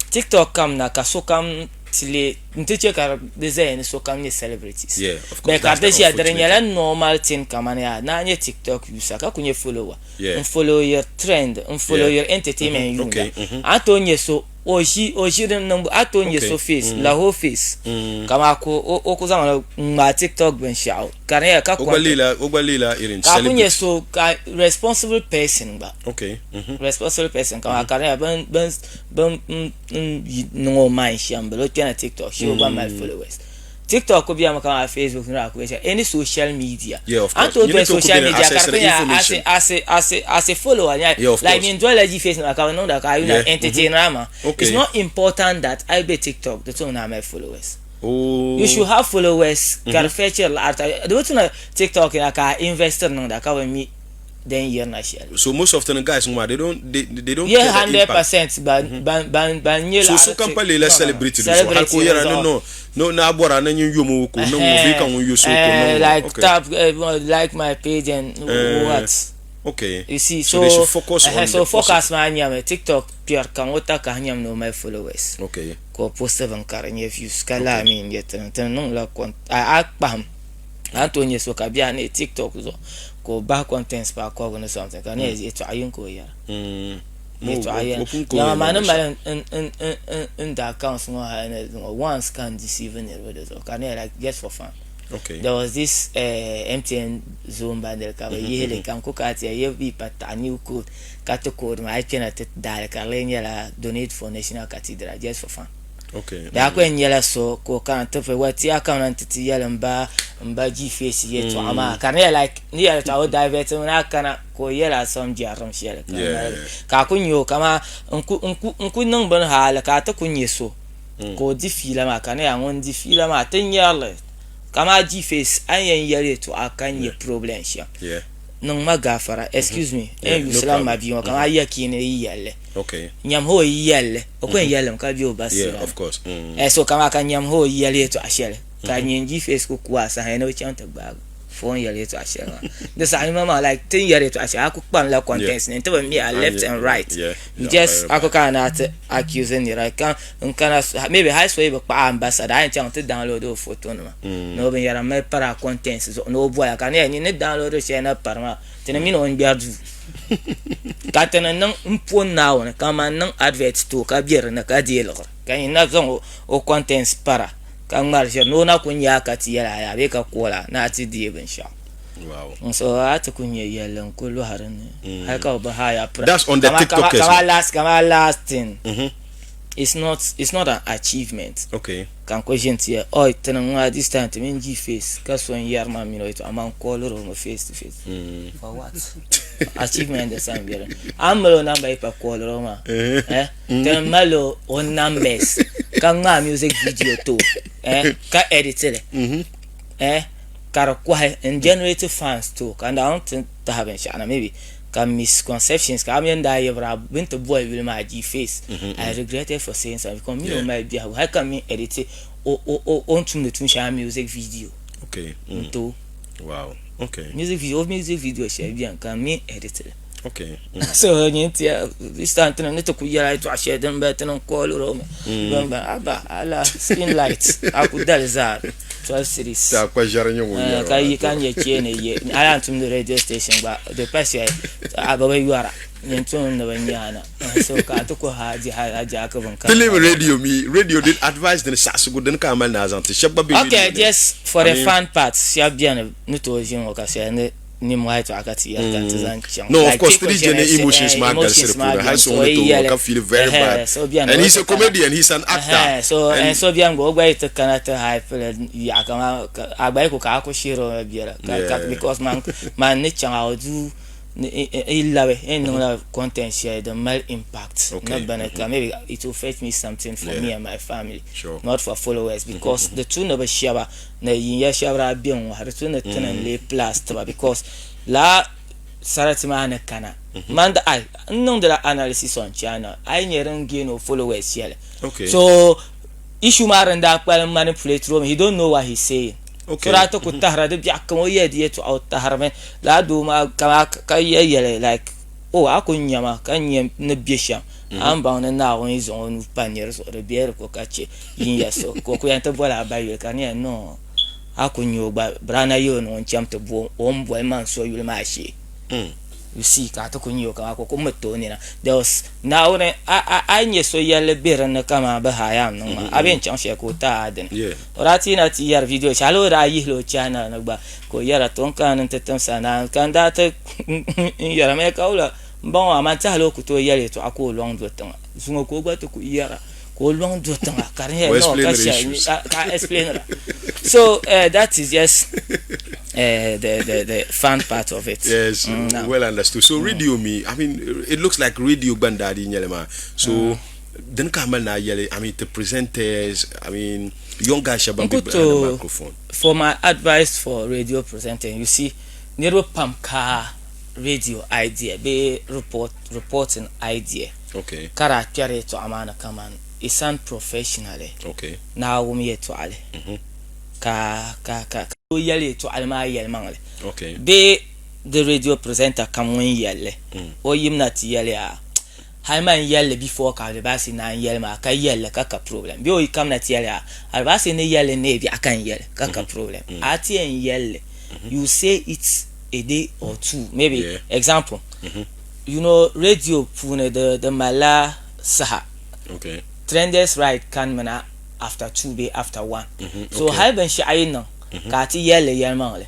TikTok kam na ka sokam ti lee n ti chɛ ka di zaya ni sokam nyɛ celebrities. Yeah, of course, Bɛ ka that's di the ʒiya di di unfortunate nyɛla normal thing kamani yaa ni a nyɛ TikTok user ka ku nyɛ follower Yeah. n follow your trend n follow Yeah. your entertainment yuunda. Okay, mhm. A ni tooi nyɛ so o ʒi o ʒi din niŋbu a tooi nyɛ Okay. so face laho face kamani ka o o ku zaŋ li ŋmaai TikTok binshɛɣu ka di nyɛla ka O gba content leela o gba leela irin ka a ku nyɛ celebrity. so ka responsible person gba. Okay. Mhm. Responsible person kamani ka di nyɛla bin bin bin n n yi niŋ o mind shɛm bala o kpɛna TikTok shee o gba mali followers. TikTok ku bɛmi kamani Facebook ni daa ku bɛ shɛm any social media. Yeah, of A ni course. tooi You doli need to social ku media ka access di the ku nyɛla as information. a as a as a as a follower nya Yeah, of like course. nyin dolila G-Face nima ka bi niŋda ka a yuna Yeah. entertainer maa. Okay. It's not important that a yi be TikTok di tu ni a mali followers. Oh. You should have followers ka di feature laɣiri di bi tu ni TikTok na ka a investir niŋda ka bi mi din yirina shɛli. So most of the guys ŋɔ maa they don't they, they don't Yeah, care the hundred impact. percent ban ban ban ban nyɛ So laɣiri sokam ti pa leela no no no celebrity di zuɣu hali ka o celebrity yɛra di ni zuɣu. no no ni a bɔra ni nyin yomi o ka o niŋ o bee ka ŋun yo so ka o niŋ o. Like Okay. tap like my page and what. Okay. You see, So so they should focus on so the focus maa nyɛmi TikTok kpɛri ka ŋɔ takahi nyɛmi ni o mali followers. Okay. Ka o posti bin ka di nyɛ views ka laa mi n-nyɛ tini tini niŋla a kpahim a ni tooi nyɛ so ka bɛ a ni TikTok zuɣu ka o bahi contents paai kɔbigu ni something ka di nyɛla yɛltɔɣa yini ka o yɛra. Yɛltɔɣa yini. Dama maa ni mali n da accounts ŋɔ hali ni zuŋɔ once ka n deceive niriba di zuɣu ka di nyɛla like just for fun. Okay. There was this MTN zone bundle ka bɛ yihi li ka n ku ka ti yɛ yi pa taɣi new code ka ti code maa a yi kpɛna ti daali ka di lee nyɛla donate for National Cathedral just for fun. Okay. Daa ku yɛn nyɛla so ka o kana ti wa ti a kamina nti ti yɛli m ba m ba G-Face yɛltɔɣa maa ka di nyɛla like ni yɛli yɛltɔɣa o divert mi ni a kana ka o yɛli a some jɛrilim shɛli ka ka a ku nya o kaman n ku n ku n ku niŋ bini hali ka a ti ku nya so ka o di fiila maa ka di nyɛla ŋun di fiila maa ti nyari li kaman G-Face a ni yɛn yɛli yɛltɔɣa ka nya problem shɛm niŋ ma gaafara excuse me n use la m mabia ŋɔ kaman a yakiini yi yɛli li. Okay. Nyam ho yi yɛlli o ku yɛn yɛlimi ka bɛ o ba Yeah, sira of course. Eh, so kaman ka nyam ho yi yɛli yɛtɔɣa shɛli ka nyin G-Face ku ku a saha ni o chaŋ ti gbaagi phone yɛli yɛtɔɣa shɛli maa. Di saha ni maa like ti ni yɛri yɛtɔɣa shɛli a ku kpanila contents ni nti bi mi a left and right. Yeah, You yeah, just very a ku bad. kana ni a ti accuse nira ka n kana maybe hali so yi bi kpaɣi ambassador a yɛn chaŋ ti download o photo nima ni o binyɛra mali pari a contents zuɣu ni o bɔla ka di nyɛla nyin ni download shɛli na pari maa Ti ni mini o n-gbɛri duu, ka ti ni niŋ m-po Naawuni ka man niŋ advert ti o ka be di ni ka deei liɣiri, ka nyin na zaŋ o contents para ka ŋmari ʒiri ni o na ku nya a ka ti yɛl a yaa bee ka call a ni a ti deei binshɛɣu. Wow. So a ti ku nya yɛlli n-ku lɔhi di ni hali ka bɛ bi hire pra. That's on the TikTokers. Kaman last, kaman last thing. It's not, it's not an achievement. Okay. Ka n kuli ʒini ti yɛli, Oi, ti niŋ ŋɔ this time ti mini G-Face ka so n-yɛri ma mini o yɛtɔɣa amaa n calliri o mi face to face. For what? Achievement di sani be di ni. A ni mali o number yi pa calliri o maa, eh, ti ni mali o numbers ka ŋmaai music video ti o, eh, ka edit li, eh, ka di kɔhi n-generate fans ti o ka Naawuni ti tahi binshɛɣu na maybe ka misconceptions ka a mi ni daa yibira bɛ ni ti boli yuli maa G-Face I regretted for saying something because mi ni o mali biɛhigu hali ka mi edit o o o o ni tumdi tuun shɛŋa music video Okay. n ti o Wow. Okay. music video o music video shɛli beni ka mi edit li Okay. So nyin tiya this time tini ni ti ku yɛla yɛltɔɣa shɛli din bala tini n-calliri o mi bin bala aba ala skin light a ku dali zaa 12 cities Ti a kpa ʒɛri nyɛ ŋun yɛri ka yi ka nyɛ cheeni ye a yaa tumdi radio station gba di pa shɛli a bi bi yɔra nyin tum ni bi nyaana so ka a ti ku ha di hali a jaaki bin Ti lihimi radio mi radio din advice din saɣisigu dini ka a mali ni a zaŋ ti shɛba gba be radio Okay ni. just for the I mean fun part shɛba beni ni tooi ʒini ŋɔ ka shɛli ni nimmohi yɛltɔɣa ka ti yɛri ka ti zaŋ chaŋ. No, of Like course, people three shɛli Jenny emotions maa emotions galisi maa puuni hali beni so so ŋuni yi tooi yɛli ka feel very ɛhɛ bad so beni and o he's ti a kana comedian he's an actor ɛhɛ so and and so beni gba o gba yi ti kana ti hype li yaɣa kaman a gba yi ku ka a ku shihiri o mi biɛla ka ka Yeah. because man man ni chaŋ I will do yi labi n niŋla content shɛli din mali impact Okay. ni bini ka maybe it will fetch me something for Yeah. me and my family Sure. not for followers because di tu ni bi shɛba ni yinya shɛba daa be n-ŋɔhi di tu ni ti ni n-lee plus ti ba because lala sarati maa ni kana man di ai n niŋdila analysis on China a yi nya din gain o followers shɛli Okay. so issue maa din daa kpalim manipulate o mi he don't know what he's saying Okay. so daa ti ku tahira di biɛɣu kam o yɛli di yɛltɔɣa o tahirimi lala doo maa ka ka yɛli yɛli like oh a ku nya ma ka nya ni be shɛm. A ni baŋ ni Naawuni yi zaŋ o nuu pa nir zuɣu di bela di ko ka chɛ yinya so ka o ku yɛn ti boli a ba yuli ka di nyɛla noo a ku nya o gba biraana yɛl o ni ŋun cham ti bo o ni boli man so yuli maa shee. You see, ka a ti ku nya o kaman ka o ku miri ti o nina. There was Naawuni a a a yi nya so yɛlli be din ni kaman bɛ haya n-niŋ maa a bee n-chaŋ shɛli ka o ti a dini. O daa ti yina ti yɛri video shɛli hali o daa yihila o channel ni gba ka o yɛra to n kana ni n ti tim sanaa ka n daa ti n yɛra mɛ ka wula m ba ŋɔ amaa n tɛhila o ku tooi yɛli yɛltɔɣa ka o lɔŋ do tiŋa zuŋɔ ka o gba ti ku yɛra ka o lɔŋ do tiŋa ka di nyɛla no ka shɛli ka a explain ra so uh, that is just uh, the, the, the fun part of it. Yes, mm, well understood. So radio me, I mean, it looks like radio gbandadi nyɛli maa. So mm. Din ka mali na yɛli, I mean, the presenters, I mean, young guys shɛba ban be behind the microphone. For my advice for radio presenting, you see, niriba pam ka radio idea bee report reporting idea. Okay. Ka daa kpɛri yɛltɔɣa maa ni kaman it sound professionally. Okay. Ni a wum yɛltɔɣali. Mm -hmm. Ka ka ka ka o yɛli yɛltɔɣali maa yɛlimaŋli. Okay. Bee di radio presenter kam ŋun yɛlli. Mm. O yimna ti yɛli a hali man yɛlli before ka Alibasi naan yɛli maa ka yɛlli ka ka problem bee o yi kamina ti yɛli a Alibasi ni yɛlli neei biɛɣu ka n yɛli ka ka problem a ti yɛn yɛlli you say it a day or two maybe Yeah. example you know radio puuni di di malila saha Okay. trenders right kanimina after 2 bee after 1 so okay. hali binshaɣu yi niŋ ka a ti yɛlli yɛlimaŋli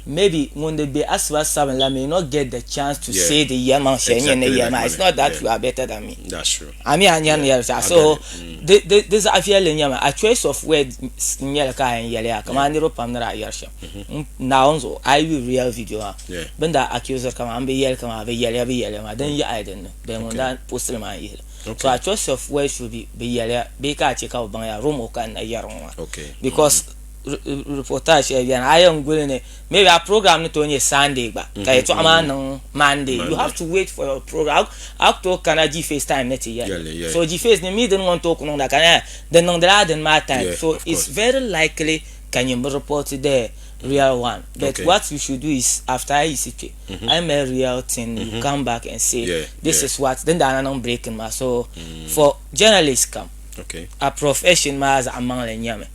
maybe ŋun di be asiba 7 la may not get the chance to Yeah. say the yɛlimaŋ shɛli nyɛ ni Exactly yɛli like maa it's money. not that Yeah. you are better than me That's true. a mi a nyɛri ni yɛli shɛli I so get it. di di di zaɣ viɛlli n nyɛmi a choice of words n nyɛli ka a yɛn yɛli yaa kamani niriba pam ni daa yɛri shɛm Naawuni zuɣu a yi yuli real video maa Yeah. bɛ ni daa accuse kamani n bi yɛli kamani bɛ yɛliya bɛ yɛliya maa din yaɣaya din ni bɛ ŋun Okay. daa post li maa n yihili Okay. So a choice of words should be bɛ yɛliya bee ka a che ka bɛ baŋ yaa rumour ka n na yɛri ŋɔ maa Okay. because reportage shɛli bɛni a yɛn guli ni maybe a program ni tooi nyɛ Sunday gba ka yɛltɔɣa maa niŋ Monday you have to wait for your program a ku tooi kana G-Face time ni ti Yɛli, yɛli yeah. so G-Face ni mi dini ŋɔ n tooi ku niŋda ka eh, di niŋdila a dini maa time Yeah, so of it's course. very likely ka nyin bi report the real one but Okay. what you should do is after a yiɣisi kpe a yi mali real thing you come back and say Yeah, this yeah. is what din daa na niŋ breaking maa so for journalists kam Okay. a profession maa zaɣ maŋli n-nyɛmi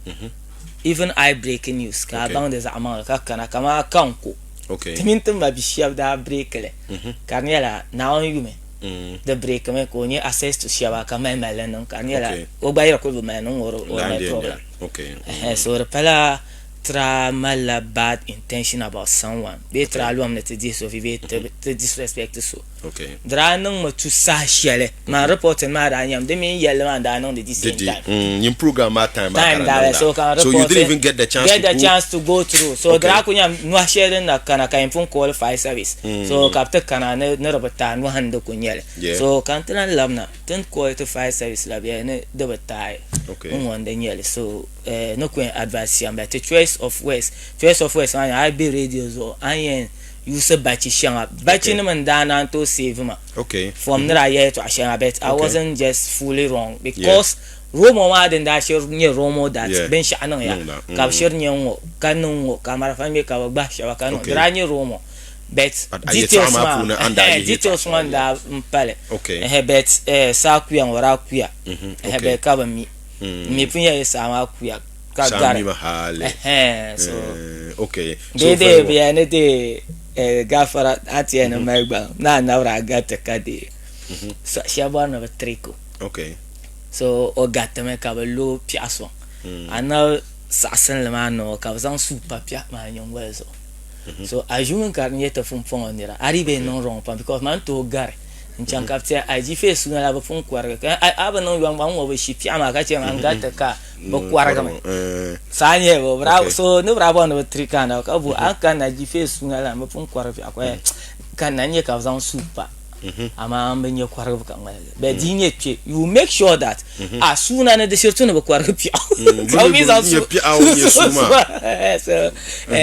even I breaking news ka a Okay. baŋdi zaɣ maŋli ka kana kamani a ka n-ko Okay. ti mini ti ma bi shɛba daa break li ka di nyɛla Naawuni yumi di break mi ka o nyɛ access to shɛba ka mali mali li niŋ ka di nyɛla Okay. o gba yɛri kuli bi mali niŋ o o Lan mali di yɛn problem. nyɛli. Okay. Ɛhɛn, so di pala tira malila bad intention about someone bee tira lom ni ti dihi so vi bee ti disrespect so. Okay. Di daa niŋmi tu saha shɛli man reporting maa daa nyɛmi di mini yɛlli maa n daa niŋdi the same Didi. time. Nyin program maa time maa Time ka di daa niŋda. so ka So you didn't reporting even get the chance get to the go. chance to go through. So di Okay. daa ku nyɛmi nɔhi shɛli din na kana ka yɛn pun call fire service. So ka bi ti kana ni ni di bi taai nɔhi n di ku nyɛli. Yeah. So ka n ti lan labina ti ni call ti fire service la bɛ ni di bi taai Okay. n ŋɔ n di nyɛli. So eh, ni ku yɛn advice shɛm la ti choice of words choice of words maa nyɛ a yi be radio zuɣu a ni yɛn yuusi bachi shɛŋa bachi nim n daa naan tooi save ma Okay. from ni daa yɛli yɛltɔɣa shɛŋa but I Okay. wasn't just fully wrong because rumour maa din daa shiri nyɛ rumour that Yeah. binshɛɣu niŋ ya Niŋda, ka bi shiri nyɛ ŋ-ŋɔ ka niŋ ŋ-ŋɔ ka marafa ŋmɛ ka bi gbahi shɛba ka niŋ Okay. di daa nyɛ rumour but But a details yɛltɔɣa maa maa puuni a ni daa ɛhɛn, yihi details yɛltɔɣa ŋɔ n daa m pali Okay. ɛhɛn, but eh, saa kuya ŋɔ daa kuya ɛhɛn, okay. but ka bi mi n mi pun yɛli saa maa kuya ka Saa gari mi ma hali. Ɛhɛn, so Eh, okay. So dee very dee well. bi yɛli ni dee eh, gafara a ti yɛli ni mali gbaŋ ni a nabira a gariti ka dee so shɛba bɔri ni bi trick o Okay. so o garitimi ka bi lo piɛɣu sɔŋ anabi saɣasinli maa niŋ o ka bi zaŋ suu pa piɛɣu maa nyingoli zuɣu so assuming ka di nyɛ ti pumpɔŋɔ nira a dii bee niŋ wrong pam because man tooi gari n chaŋ ka bi tiɛha a jife suuna la bi pun kɔrigi ka a bi niŋ yom gba n ŋɔ bi shi piɛɣu maa ka chɛ man gariti ka bi kɔrigimi so a nyɛ bi daa so ni bi daa bɔri ni bi tiri ka na ka bo a ni kanna jife suuna la bi pun kɔrigi piɛɣu ka kanna n nyɛ ka bi zaŋ suu pa amaa n bi nyɛ kɔrigibu ka ŋmaligi but di yi nyɛ kpe you make sure that a suuna ni di shiri tu ni bi kɔrigi piɛɣu ka bi mi zaŋ Nyɛ piɛɣu nyɛ suu maa. So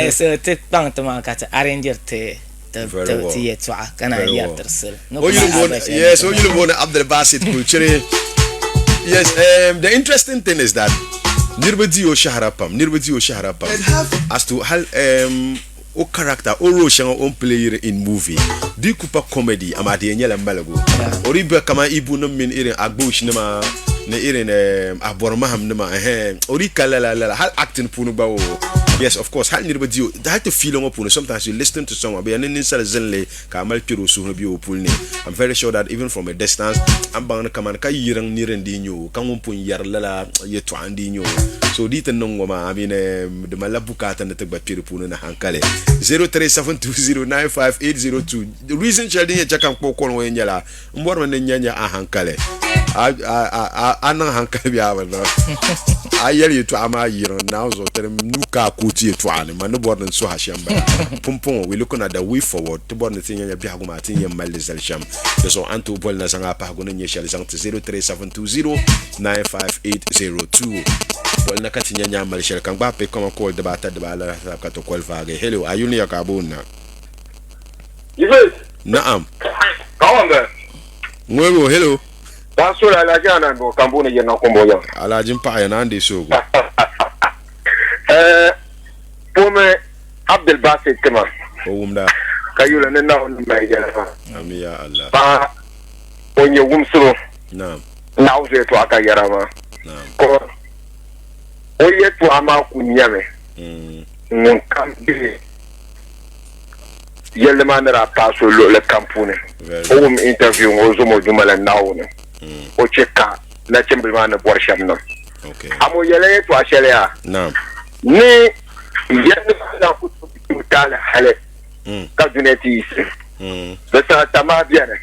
so ti kpaŋ ti maŋa ka ti arrange ti ti Very ti well. ti yɛltɔɣa ka naan Very yɛri well. tiri sili ni O kuma yuli booni, a shɛli yes, o ni yuli booni Abdulbasit Kulchiri. Yes, the interesting thing is that niriba di o shɛhira pam, niriba di o shɛhira pam as to hal um, O character, o role shɛŋa o ni playiri in movie di ku pa comedy amaa di yɛn nyɛla maligu. O di be kaman Ibu nim mini irin Agbosh nima ni irin Abɔrimahim nima ɛhɛn o di ka lala lala hali acting puuni gba o yes of course hali niriba di o hali ti fiili ŋɔ puuni sometimes you listen to someone bɛ yɛn ni ninsali zinli ka a mali kpɛri o suhu ni bee o puli ni I'm very sure that even from a distance a ni baŋ ni kamani ka yiriŋ niri n-dii nyɛ o ka ŋun pun yɛri lala yɛtɔɣa n-dii nyɛ o so di yi ti niŋ ŋɔ maa I mean di malila bukaata ni ti gba kpe di puuni ni hankali 0372095802 reason shɛli din yɛn chɛ ka n kpuɣi call ŋɔ yɛn nyɛla n bɔrimi ni n nya nya a hankali a niŋ hankali bee a bi niŋ a yɛli yɛtɔɣa maa yiriŋ naawuni zuɣu ti nuu ka a kootu yɛtɔɣa ni man ni bɔri ni n suhi a shɛm bala pumpɔŋɔ we looking at the way forward ti bɔri ni ti nya nya biɛhigu maa ti ni yɛn mali li zali shɛm di zuɣu a ni tooi boli na zaŋ a pahigu ni nyɛ shɛli zaŋ ti 0372095802 boli na ka ti nya nya a mali shɛli ka n gbaai pick kaman call dibaata dibaala laasabu ka ti call vaagi hello a yuli ni ya ka a booni na Yves. Na'am. Kawan bɛ. Ŋwebo, hello. Ba so la Alhaji Anan bo kan booni Yirina Kombo yɛm. Alhaji n paɣa ya naan deei soogu. Eh, puhimi Abdul Basit tima. O wumda. Ka yuli ni Naawuni mali yɛla maa. Ami ya Allah. Paɣa o nyɛ wumsibu. Naam. Naawuni yɛltɔɣa ka yɛra maa. Naam. Ka o yɛltɔɣa maa ku nyɛmi. Ŋun kam be yɛlli maa ni daa paai so luɣili kam puuni, o wum interview ŋɔ o zom o Duuma la Naawuni o chɛ ka nachimbili maa ni bɔri shɛm niŋ. Amaa o yɛla yɛltɔɣa shɛli yaa ni yɛlli maa daa ku tooi kpi o taali hali ka dunia ti yiɣisi. Di saha tamaha beni.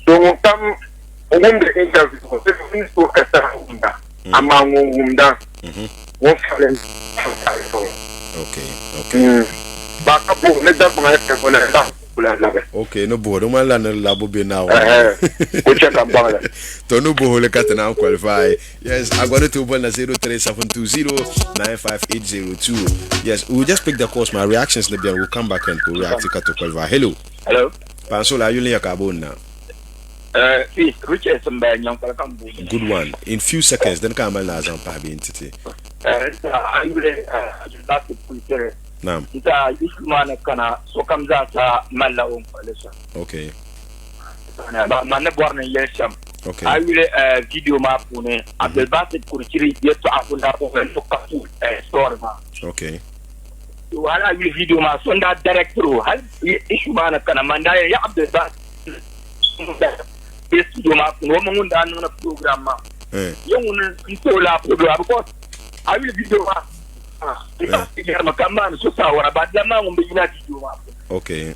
So ŋun kam wumdi interview ŋɔ di ni tooi ka saha wumda amaa ŋun wumda ŋun fali Okay, okay. Ba ka buhi ni Dagbaŋ FM ŋɔ na la ku lahi labi. Okay, ni buhi di ŋmanila ni labu be Naawuni. Ɛhɛ, o chɛ ka m baŋ li. To ni buhi li ka ti naan qualify. Yes, a gba ni tooi boli na 0372095802. Yes, we'll just pick the calls, my reactions ni beni, we'll come back and we'll react ka to qualify. Hello. Hello. Paansola, a yuli ni ya ka a booni na? Peace, Richard m-bala Nyankpala ka m booni. Good one. In few seconds, dini ka a mali ni a zaŋ pahi bee n-ti ti? N-ti a yuli Abdulbasir Kultiri. Naam. N-ti a issue maa ni kana sokam zaa sa malila o ni kpuɣi li shɛm. Okay. Man ni bɔri ni n yɛli shɛm. Okay. A yuli video maa puuni Abdulbasir Kultiri yɛltɔɣa ku daa bɔhiri ni o ka tu story maa. Okay. To hali a yuli video maa so n-daa director o hali issue maa ni kana man daa yɛli ya Abdulbasir be studio maa puuni o mini ŋun daa niŋdi program maa ya ŋuni n-ti o laa program because a yuli video maa yɛrimi ka maani so saawara but lan maa ŋun bi yina video maa puuni. Okay,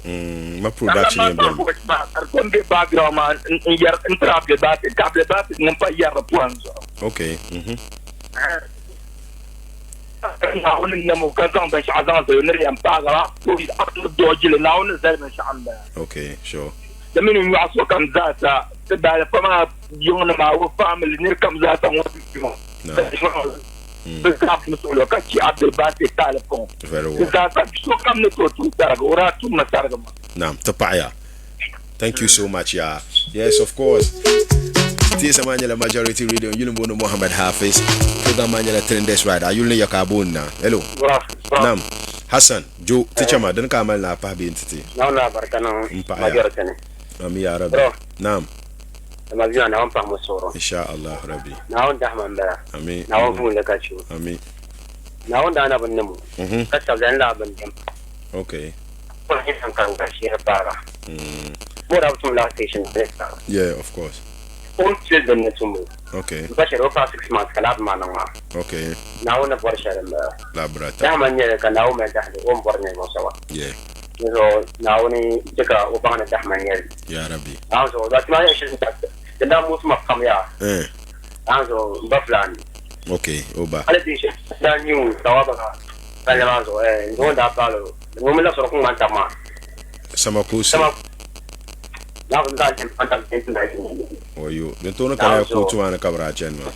ma production yɛn beni. Ka di tom be background maa n yɛri n tiri Abdulbasit ka Abdulbasit ŋun pa yɛri pɔhim zuɣu. Okay, mhm. Naawuni n nam o ka zaŋ binshɛɣu zaŋ zali o ni di yɛn paagi a a ni dɔɔji li Naawuni ni zali binshɛɣu m-bala. Okay, sure. Di mini nyɔɣu sokam zaasa ti daalifa maa yiŋnima o family niri kam zaasa ŋun nyɔ bɛ zaa pun suɣili o ka chɛ Abdulbasir taali pɔŋ. Very Ti well. zaasa sokam ni tooi tum sarigi o daa tummi sarigi maa. Naam, ti paɣiya. Thank you so much, yeah. Yes, of course. TSM maa nyɛla Majority Radio, n yuli m-booni Mohammed Hafiz. Program maa nyɛla Trendest Ride. A yuli ni ya ka a booni na. Hello. Naam. Hassan, Jo, ti chama, dini ka a mali ni a pahi bee n-ti ti? Naawuni abarika niŋ M paɣiya. Majority ni. Ami ya Rabbi. Bro. Naam. Dama bia Naawuni pahi mo suɣuro. Insha Allah Rabbi. Naawuni dahima m-bala. Ami. Naawuni vuunli ka che o. Ami. Naawuni daa na bi niŋ o. Ka sabila ni lahi bin dim. Okay. Ko na nyɛ ka n shihiri paara. Mo daa bi tum last station ni sa. Yeah, of course. O ni pili din ni tumbu. Okay. N pa shɛli o paai 6 months ka lahi bi maa niŋ maa. Okay. Naawuni ni bɔri shɛli m-bala. La brata. Dahima n-nyɛli ka Naawuni mali dahili o ni bɔri ninvuɣ shɛba. Yeah. Di zuɣu Naawuni chɛ ka o baŋ ni dahima n-nyɛli. Ya Rabbi. Naawuni zuɣu, ti maa shɛli din daa muɣisi ma pam yaa. Eh. Naawuni zuɣu, m ba Fulani. Okay, o ba. Hali din shɛli daa nyu sawaba palli maa zuɣu, eh, n zuɣu daa paali o. Ŋun mi labisiri ku ŋmani taba maa. Sama kuusi. Sama. Oyo, din tooni kana ya kootu maa ni ka bɛ daa chani maa.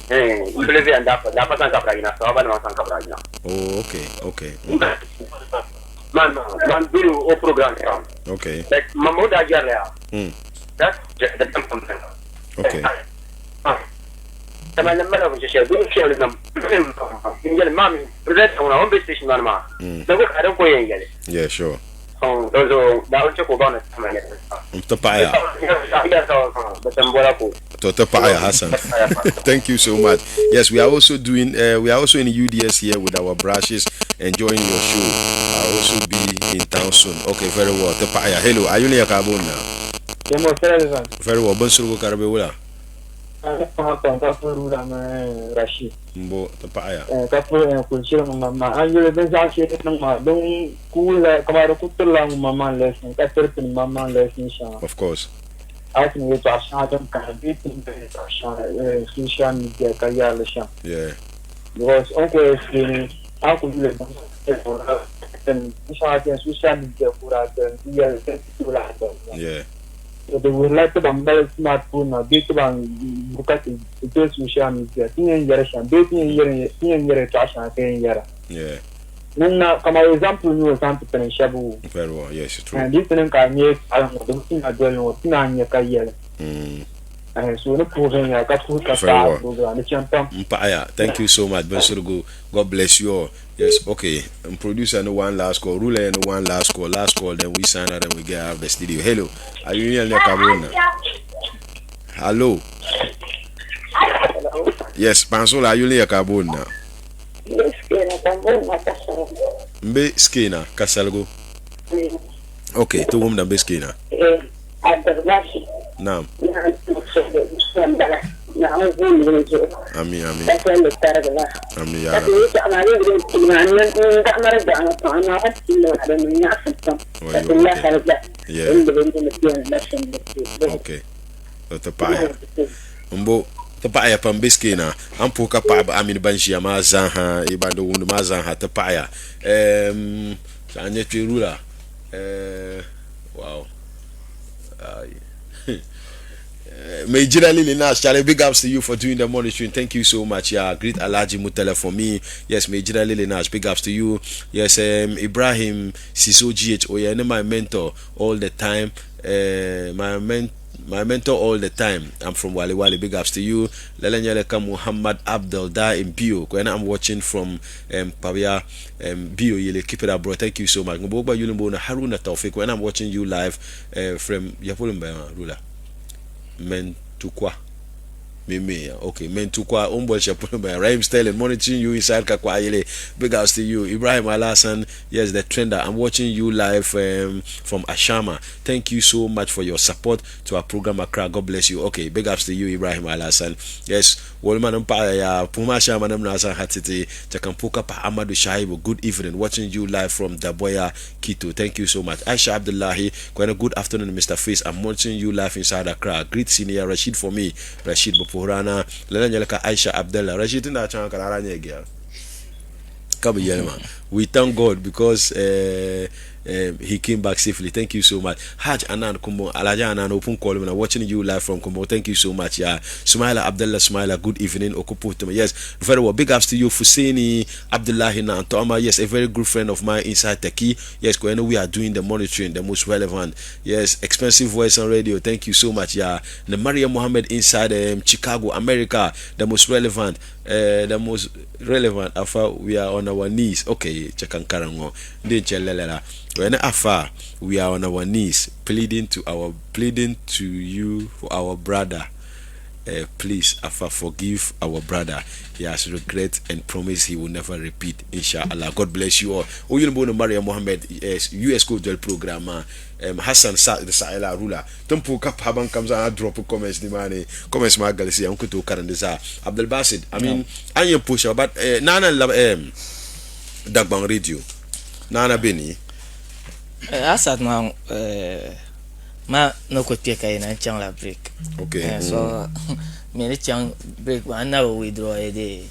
Oh, okay, okay. Okay. Okay. Tamale nim malila binshɛ shɛli bɛ ni kpɛri li niŋ n yɛli maa mi presenter ŋuna o ni be station maa ni maa di ko ka din ko yɛn yɛli. Yeah, sure. Di zuɣu Naawuni chɛ ka o baŋ ni Tamale N ti paɣiya. To ti paɣiya Hassan. Thank you so much. Yes, we are also doing we are also in UDS here with our brushes enjoying your show. I'll also be in town soon. Okay, very well. Ti paɣiya. Hello, are you near Kabul now? Very well. Bin surugu ka di be wula? Mbo, ti paɣiya. Ka puli kuli chiri ŋun ma maa. An yuli din zaɣ shɛli niŋ maa din ku wuhila kamani di ku tirila ŋun ma maŋ lesson ka tiri ti ni maŋ maŋ lesson shɛŋa. Of course. A yi ti ni yɛltɔɣa shɛŋa din kahi bee ti ni doli yɛltɔɣa shɛŋa social media ka yɛri li shɛm. Yeah. Because o ni ku explain a ni ku yuli din shɛŋa beni social media ka o daa doli nti yɛli din ti tooi lahi doli. Yeah. So di wuhirila ti ban mali smartphone nima bee ti ban yuri ka ti doli social media ti ni yɛn yɛri shɛm bee ti ni yɛn yɛri yɛltɔɣa shɛŋa ka yɛn yɛra. Yeah. Ŋun na kamani example n-nyɛ o zaŋ ti pini shɛba o. Very well, yes, true. Di yi ti niŋ ka a nya yɛltɔɣali ŋɔ di ti na doli ŋɔ ti naan nya ka yɛli. So ni puhi viɛnyɛla ka puhi ka Very paai well. program di chani pam. M paɣiya. Thank you so much Binsurugu. God bless you all. Yes, okay. And producer no one last call. Ruler no one last call. Last call, then we sign out and we get out of the studio. Hello. Are you in Kabuna? Hello. Yes, Pansola, are you near Kabuna? Mbe skina kasalgo. Okay, to whom mbe skina. Naam. Ami ami. Ami ya Rabbi. Wayo, okay. Yeah. Okay. To ti paɣiya. Mbo ti paɣiya pam bɛ skina. An puhi ka paɣaba a mini ban ʒiya maa zaaha, i ban di wumdi maa zaaha ti paɣiya. Um, a nyɛ kpe rula. Uh, wow. Mejira Lily Nash, Charlie, big ups to you for doing the monitoring. Thank you so much. Yeah, greet Alhaji Mutele for me. Yes, Mejira Lily Nash, big ups to you. Yes, Ibrahim Siso GH, oh yeah, my mentor all the time. My mentor all the time. I'm from Wali Wali. Big ups to you. Lele Nyeleka Muhammad Abdul Da in Bio. When I'm watching from Pavia Bio Yele. Keep it up, bro. Thank you so much. Ngobogba Yulimbo Haruna Taufik. When I'm watching you live from Yapulumba Rula. Mentukwa. Mimi, okay. Mentukwa Umbo Shapulumba. Rahim Sterling monitoring you inside Kakwa Yele. Big ups to you. Ibrahim Alasan. Yes, the trender. I'm watching you live from Ashama. Thank you so much for your support to our program Accra. God bless you. Okay, big ups to you, Ibrahim Alasan. Yes, Wolman ya Puma Shama Namna Hatiti Chakampuka Pa Amadu Shaibu. Good evening. Watching you live from Daboya Kito. Thank you so much. Aisha Abdullahi. Quite a good afternoon, Mr. Face. I'm watching you live inside Accra. Greet Senior Rashid for me. Rashid Bopurana. Lelanyelka Aisha Abdullah. Rashid in We thank God because he came back safely. Thank you so much. Haj Anan Kumbo, Alaja Anan open call when I'm watching you live from Kumbo. Thank you so much. Yeah. Sumaila Abdullah Sumaila, good evening. Okuputuma. Yes, very well. Big ups to you, Fuseni Abdullahi Nantoma. Yes, a very good friend of mine inside Turkey. Yes, we are doing the monitoring, the most relevant. Yes, expensive voice on radio. Thank you so much. Yeah. The Maria Mohammed inside Chicago, America, the most relevant. The most relevant afa we are on our knees. Okay, chekankarango. When afa we are on our knees pleading to you for our brother. Please afa forgive our brother. He has regret and promise he will never repeat. Inshallah. God bless you all. Oyinbo Maria Mohammed, yes, US Code program. Hassan Sa the Saila ruler. Tumpu ka paban comes and drop comments ni mane comments ma galisi an kuto karandisa Abdul Basit. I mean, I am push but nana la Dagbang radio. Nana beni. Asad ma ma no ko tie kai na chang la break. Okay. So me ni chang break ma na withdraw the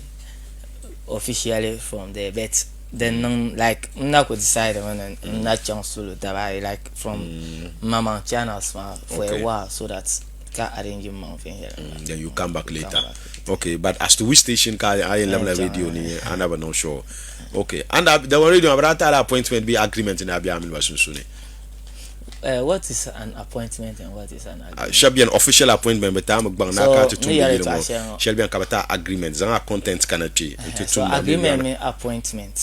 officially from the bet. Then like na ko decide when na chang solo that like from mama channels for a while so that ka arrange man here. Then you come back later. Okay, but as to which station ka I in level radio ni I never know sure. Okay, and the radio about that appointment be agreement in Abia Amin Basunsune. what is an appointment and what is an agreement? Shɛba beni official appointment bɛ taami gbaŋ ni a ka ti tumdi yili ŋɔ, shɛli beni ka bɛ ti a agreement zaŋ a content kana kpe n-ti So tumda agreement mini appointment,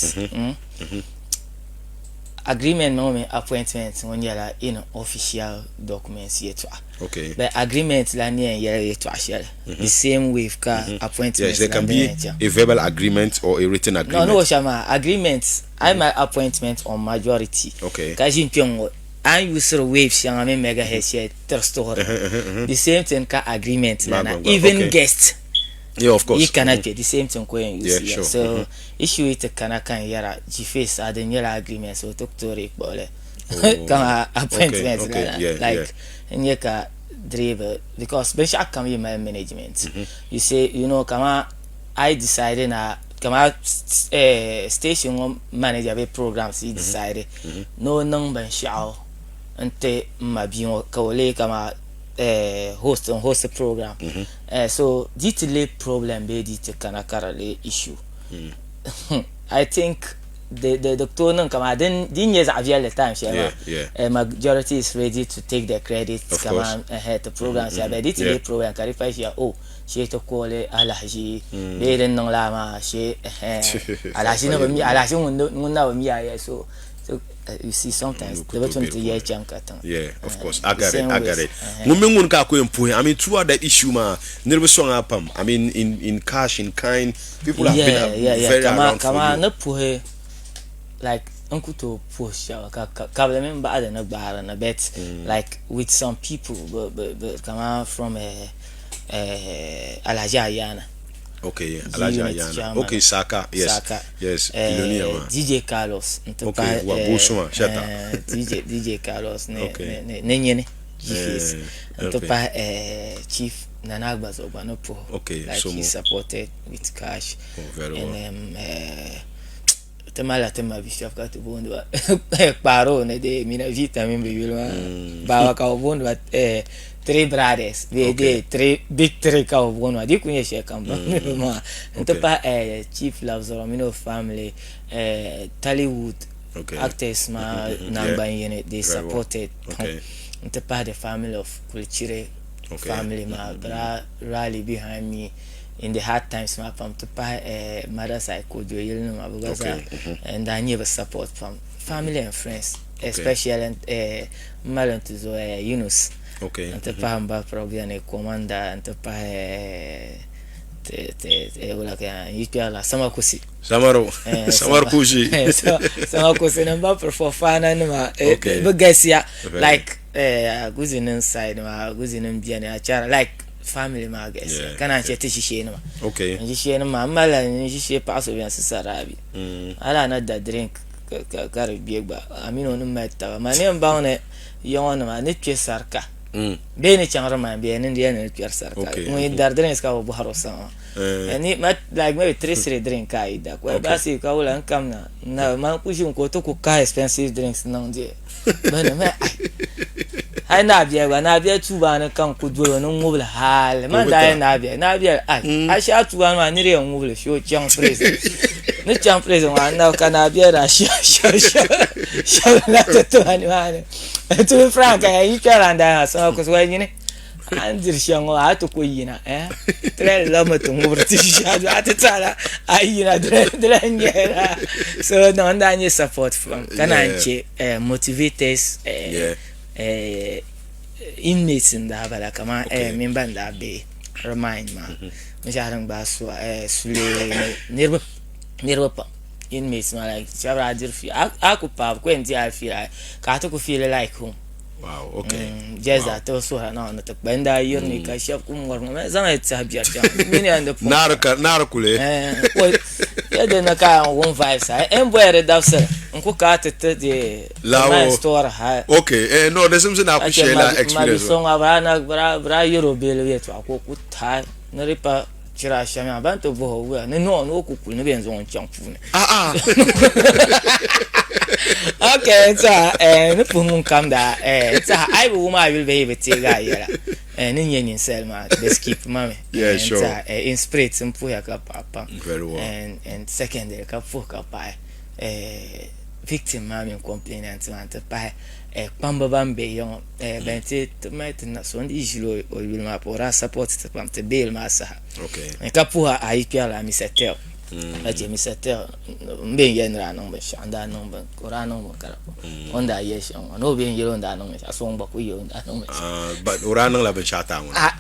agreement ŋɔ mini appointment ŋɔ nyɛla in official documents yɛltɔɣa. Okay. But agreement la ni yɛn yɛli yɛltɔɣa shɛli the same way ka appointment Yes, there la can ni be yɛn chaŋ. a verbal agreement or a written No, agreement. ni o shɛm maa agreement a yi mali appointment on majority Okay. ka ʒini kpɛŋ ŋɔ a ni usiri wave shɛŋa mini megahertz shɛli tiri stuɣiri the same thing ka agreement la na Gba, gba, gba. even Okay. guest Yeah, of course. yi kana kpɛ the same thing ka o yɛn Yeah, use ya sure. so issue yi ti kana ka n yɛra G-Face a di nyɛla agreement so ti ku tooi di kpuɣili Oh. kama appointment Okay, okay, la na yeah, like n nyɛ ka direba because binshɛɣu kam yi mali management you say you know kama I decide na kama eh, station ŋɔ manager bee programs yi decide ni o niŋ binshɛɣu n ti n ma bia ŋɔ ka o lee kama eh, host n host program eh, so di ti lee problem bee di ti kana ka di lee issue I think the the the tooi niŋ kaman din din nyɛ zaɣ viɛlli time shɛli maa eh, majority is ready to take the credit kaman eh, ti program shɛli but di ti lee problem ka di pa ʒiya oh shee ti kooli alahiʒi bee din niŋ laa maa shee eh, alahiʒi na bi mi alahiʒi ŋun na bi mi a yɛli so so you see sometimes di bi tum ti yɛli chaŋ katiŋ. Yeah, of course. I got it. I got it. Ŋun mini ŋun ka a ku yɛn puhi. I mean, throughout that issue maa, niriba sɔŋ a pam. I mean, in in cash, in kind, people have been Yeah, yeah, yeah. very Kama around for kama you. ni puhi like n ku tooi puhi shɛba ka ka kabili mini baɣali ni gbaari ni but like with some people bi bi bi kama from eh, eh, Alhaji Ayana. Okay, G Alhaji Unit Ayana. chairman. Okay, Saka. Yes. Saka. Yes, Eh, billionaire maa. DJ Carlos n ti Okay, pahi wa eh, Bosuma, Shatta. eh, DJ DJ Carlos ni Okay. ni ni ni nyini G-Face Eh, n ti okay. pahi eh, Chief Nana Agbazo gba ni puhi Okay, like so he mo. supported with cash Oh, very and well. eh, ti malila ti ma bishop ka ti booni ba kpaaro ni de mina vita mini bi yuli maa baaba ka bi booni ba eh, three brothers bee de three big three ka bi booni ba di ku nyɛ shɛli kam bi mi bi maŋa n ti Okay. pahi eh, Chief Labzoro mini o family eh, Tollywood Okay. actors maa nangban yini they Very well. supported pam Okay. n ti pahi the family of Kulichire Okay. family maa bɛ daa rally behind me in the hard times maa pam ti pahi eh, mother side Kojo yili nima bɛ gba zaa Okay. n daa nyɛ bɛ support pam family and friends especially eh, m mali n tuzo eh, Yunus Okay. n ti pahi m ba Probiani Commander n ti pahi eh, ti ti ti wula ka n yi kpɛrila Samakusi Samaru Eh, Samar Kushi Samakusi ni m ba Fofana nima eh, Okay. bɛ galisiya Very. like eh, Aguzi nim side maa Aguzi nim beni Achara like family maa galisiya Yeah, ka naan chɛ ti ʒishee nima Okay. n ʒishee nim maa m malila n ʒishee paɣa so beni Sisa Rabi Mm. hali a na da drink ka- ka ka di gbe gba amini o ni mali taba ma ni yɛn baŋ ni ya ŋɔ nima ni kpe sarika Mm. bee ni chaŋ remand bee ni yɛli ni kpɛri sarika Okay. ŋun yi dari drinks ka bi bɔhiri o sama Eh. ni ma like maybe 3 cedi drink ka a yi da okay. Basi ka wula n kam na na man ku ʒini ka o ti ku kahi expensive drinks niŋ di bini ma ai hali naabia gba naabia tuuba ni ka n ku doli o ni ŋubili hali man daa yɛli naabia naabia ai a shɛhi tuuba ni maa niri yɛn ŋubili shee o chaŋ prison ni chaŋ prison maa na ka naabia daa shɛbi shɛbi shɛbi na ti tiba nimaani to be frank eh, yi kpɛrila n daa maa sama kusi wa nyini a ni diri shɛm ŋɔ a ti ku yina eh ti lahi lɔmi ti ŋubiri ti shɛhi a ti tala a yina di lahi nyɛla so niŋ n daa nyɛ support from ka naan chɛ eh, motivators eh, eh, inmates n daa bala kamani eh, mini ban daa be remind maa binshɛɣu din gbaai suwa eh, sule niriba niriba pam inmates maa like shɛba daa diri fiila a ku paai bɛ ku yɛn di a fiila ka a ti ku fiili like home Wow, okay. Just that ti suhira Naawuni ni ti kpa n daa yiri ni ka shɛba ku mɔri ŋɔ zaŋ ya tiɛhi biɛri chaŋ mini ya ni pun Naari ka naari kuli. Ya di ni ka n wum vibes a n bɔya di dabisili n ku ka ti ti di Lawo. story ha. Okay, eh no, di simsi ni a ku share la Ma bi experience. so ŋɔ bira na bira yɛri o beeli yɛltɔɣa ka o ku taai ni di pa chira shɛm maa ban ti bɔhi o wuya ni nɔɔ ni o ku kuli ni bɛ yɛn zaŋ o chaŋ puuni. Ah ah. Okay, n tiɛha eh, ni puhi ŋun kam daa eh, n tiɛha a yi bi wum a yuli bee yi bi teegi a yɛla eh, ni nyɛ ninsali maa di skip ma mi. Yeah, Eh, n sure. tiɛha eh, in spirit n puhiya ka paɣi pam. Very well. And secondly ka puhi ka paɣi eh, victim maa mini complainant maa n ti pahi Kpamba ban be ya ŋɔ ban ti ti mali ti na so n dii ʒili o yuli maa pa o daa support ti pam ti bail maa saha ka puhi a yi kpɛrila Mr. Tell ka chɛ Mr. Tell m be n yɛli ni daa niŋ binshɛɣu n daa niŋ bin ka o daa niŋ bin kara o ni daa yɛli shɛm ŋɔ ni o be n yɛli o ni daa niŋ binshɛɣu so ŋun gba kuli yɛli o ni daa niŋ binshɛɣu o daa niŋla binshɛɣu ti a ŋuna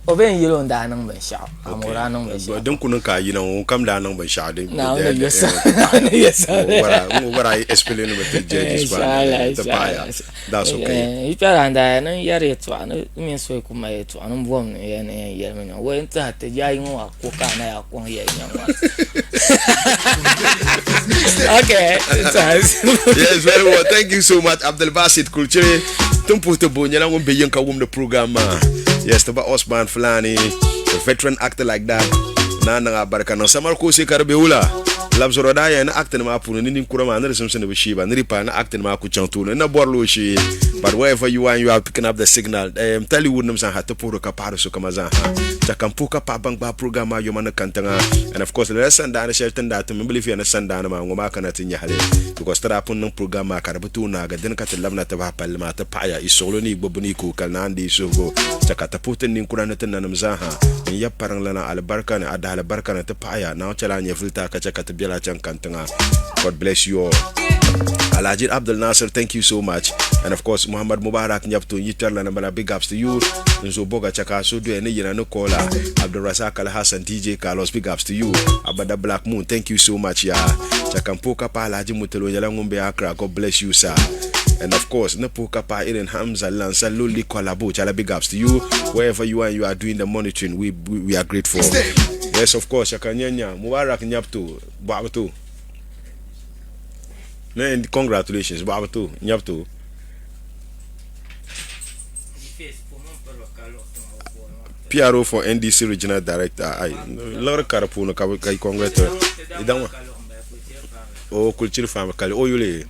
O bɛ n yɛli o ni daa niŋ binshɛɣu amaa o daa niŋ binshɛɣu. Din ku niŋ ka a yina ŋɔ ŋun kam daa niŋ binshɛɣu din Naawuni ni yɛ sani. Ŋɔ gba daa explain mi ti judges maa ti paɣaya. That's okay. Yi kpɛra n daa ni n yɛri yɛltɔɣa ni n mini so ku mali yɛltɔɣa ni n bom ni yɛli ni yɛn yɛlimi niŋ wei n tiɛha ti yaai ŋɔ maa ko ka a na yaa kɔŋ yɛli nyaŋ maa. Okay. Yes, very well. Thank you so much, Abdul Basit Kulchiri. Tin puhi ti bo nyɛla ŋun be yiŋ ka wumdi program maa. Yes, ti ba Osman Fulani, a veteran actor like that. Naa niŋ a barika niŋ Samar Kose ka di be wula. Labzɔrɔ daa yɛn ni acting maa puuni ni ninkura maa ni di simsi ni bi sheeba ni di paai ni acting maa ku chaŋ tooni n na bɔrila o shee. But wherever you are and you are picking up the signal, um, Tollywood nim zaaha ti puhiri ka paɣiri sokama zaaha. Chɛ ka n puhi ka paɣi ban gbaai program maa yoma ni kantiŋa. And of course, lala sandaani shɛli ti ni daa tim, m believe ya ni sandaani maa ŋɔ maa kana ti nyahili because ti daa pun niŋ program maa ka di bi tooi naagi dini ka ti labina ti bahi palli maa ti paɣiya yi suɣilo ni yi gbubbu ni yi kookali ni a ni deei suhigu chɛ ka ti puhi ti ninkura ni ti nanim zaaha n yab pariŋlana alibarika ni a dahalibarika ni ti paɣiya Naawuni chɛla a nyɛvili ti a ka chɛ ka ti bela a chaŋ kantiŋa God bless you all Alhaji Abdul Nasir thank you so much and of course Muhammad Mubarak Nyabto yi kpɛrila ni bala big ups to you n zo boga chɛ ka a so doya ni yina ni kola Abdul Razak Al Hassan DJ Carlos big ups to you Abada Black Moon thank you so much ya chɛ ka n puhi ka pahi Alhaji Mutalo nyɛla ŋun be Accra God bless you sir and of course ni puhi ka pahi irin Hamza Lansa Loli Kolabo chala big ups to you wherever you are and you are doing the monitoring we, we, we are grateful yes of course chɛ ka nya nya Mubarak Nyabto bɔɣibu Man, congratulations bɔɣibu to Nyabto PRO for NDC regional director ai liɣiri ka di puuni ka ka yi congratulate idan wa o kulchiri faami kali o yuli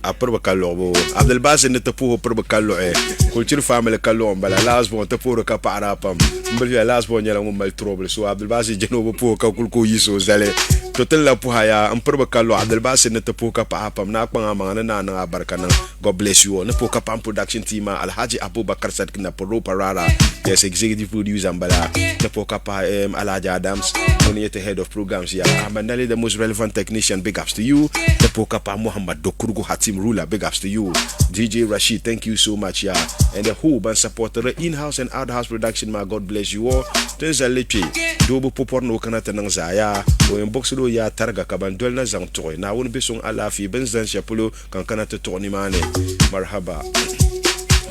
a piribi ka luɣibu Abdulbasi ni ti puhi o piribi ka luɣi kulchiri family ka luɣi n bala last born ti puhiri ka paɣiri a pam n bilifiya last born nyɛla ŋun mali trouble so Abdulbasi jɛni o bi puhi ka kuli ka o yiɣisi o zali to tin la puha ya n piribi ka luɣi Abdulbasi ni ti puhi ka paɣi a pam ni a kpaŋ a maŋa ni naa niŋ a barika niŋ God bless you all ni puhi ka paɣi production team maa Alhaji Abubakar Sadiq Naporo Parara yes executive producer n bala ni puhi ka paɣi um, Alhaji Adams ŋuni nyɛ ti head of programs ya Ahmed Nali the most relevant technician big ups to you ni puhi ka paɣi Muhammad Dokurugu Hatim Ruler big ups to you DJ Rashid thank you so much ya and the whole ban support the in-house and out-house production ma God bless you all tin zalli kpe doo bi po pɔri ni o kana ti niŋ zaa yaa o yɛn buɣisiri o yaa tariga ka ban doli na zaŋ tuɣi Naawuni be suŋ alaafee bini zani shɛli polo ka n kana ti tuɣi nimaani marhaba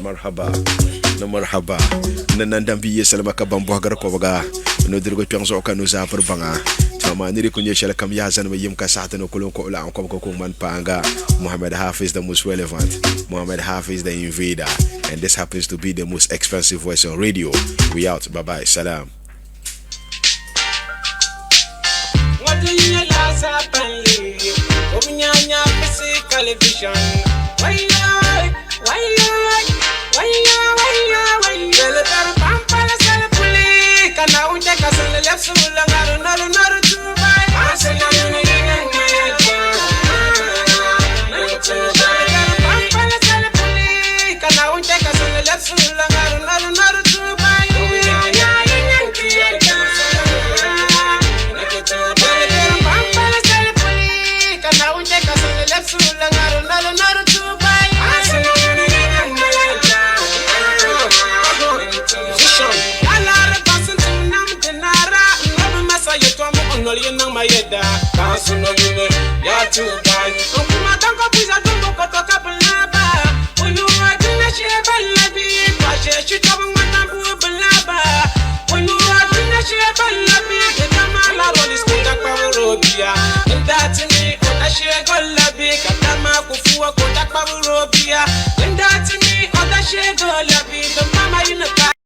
marhaba ni marhaba ni nandam bi ye salima ka ban bɔhigiri kɔbiga nudirigu kpɛŋ zuɣu ka nuzaa piri baŋa amaa ni di ku nyɛ shɛli kam yaa zanimi yim ka saɣiti ni kuli n-kuɣi laɣim kɔbiga ku ŋmani paaŋa Muhammad Hafiz the most relevant Muhammad Hafiz the invader and this happens to be the most expensive voice on radio we out bye bye salam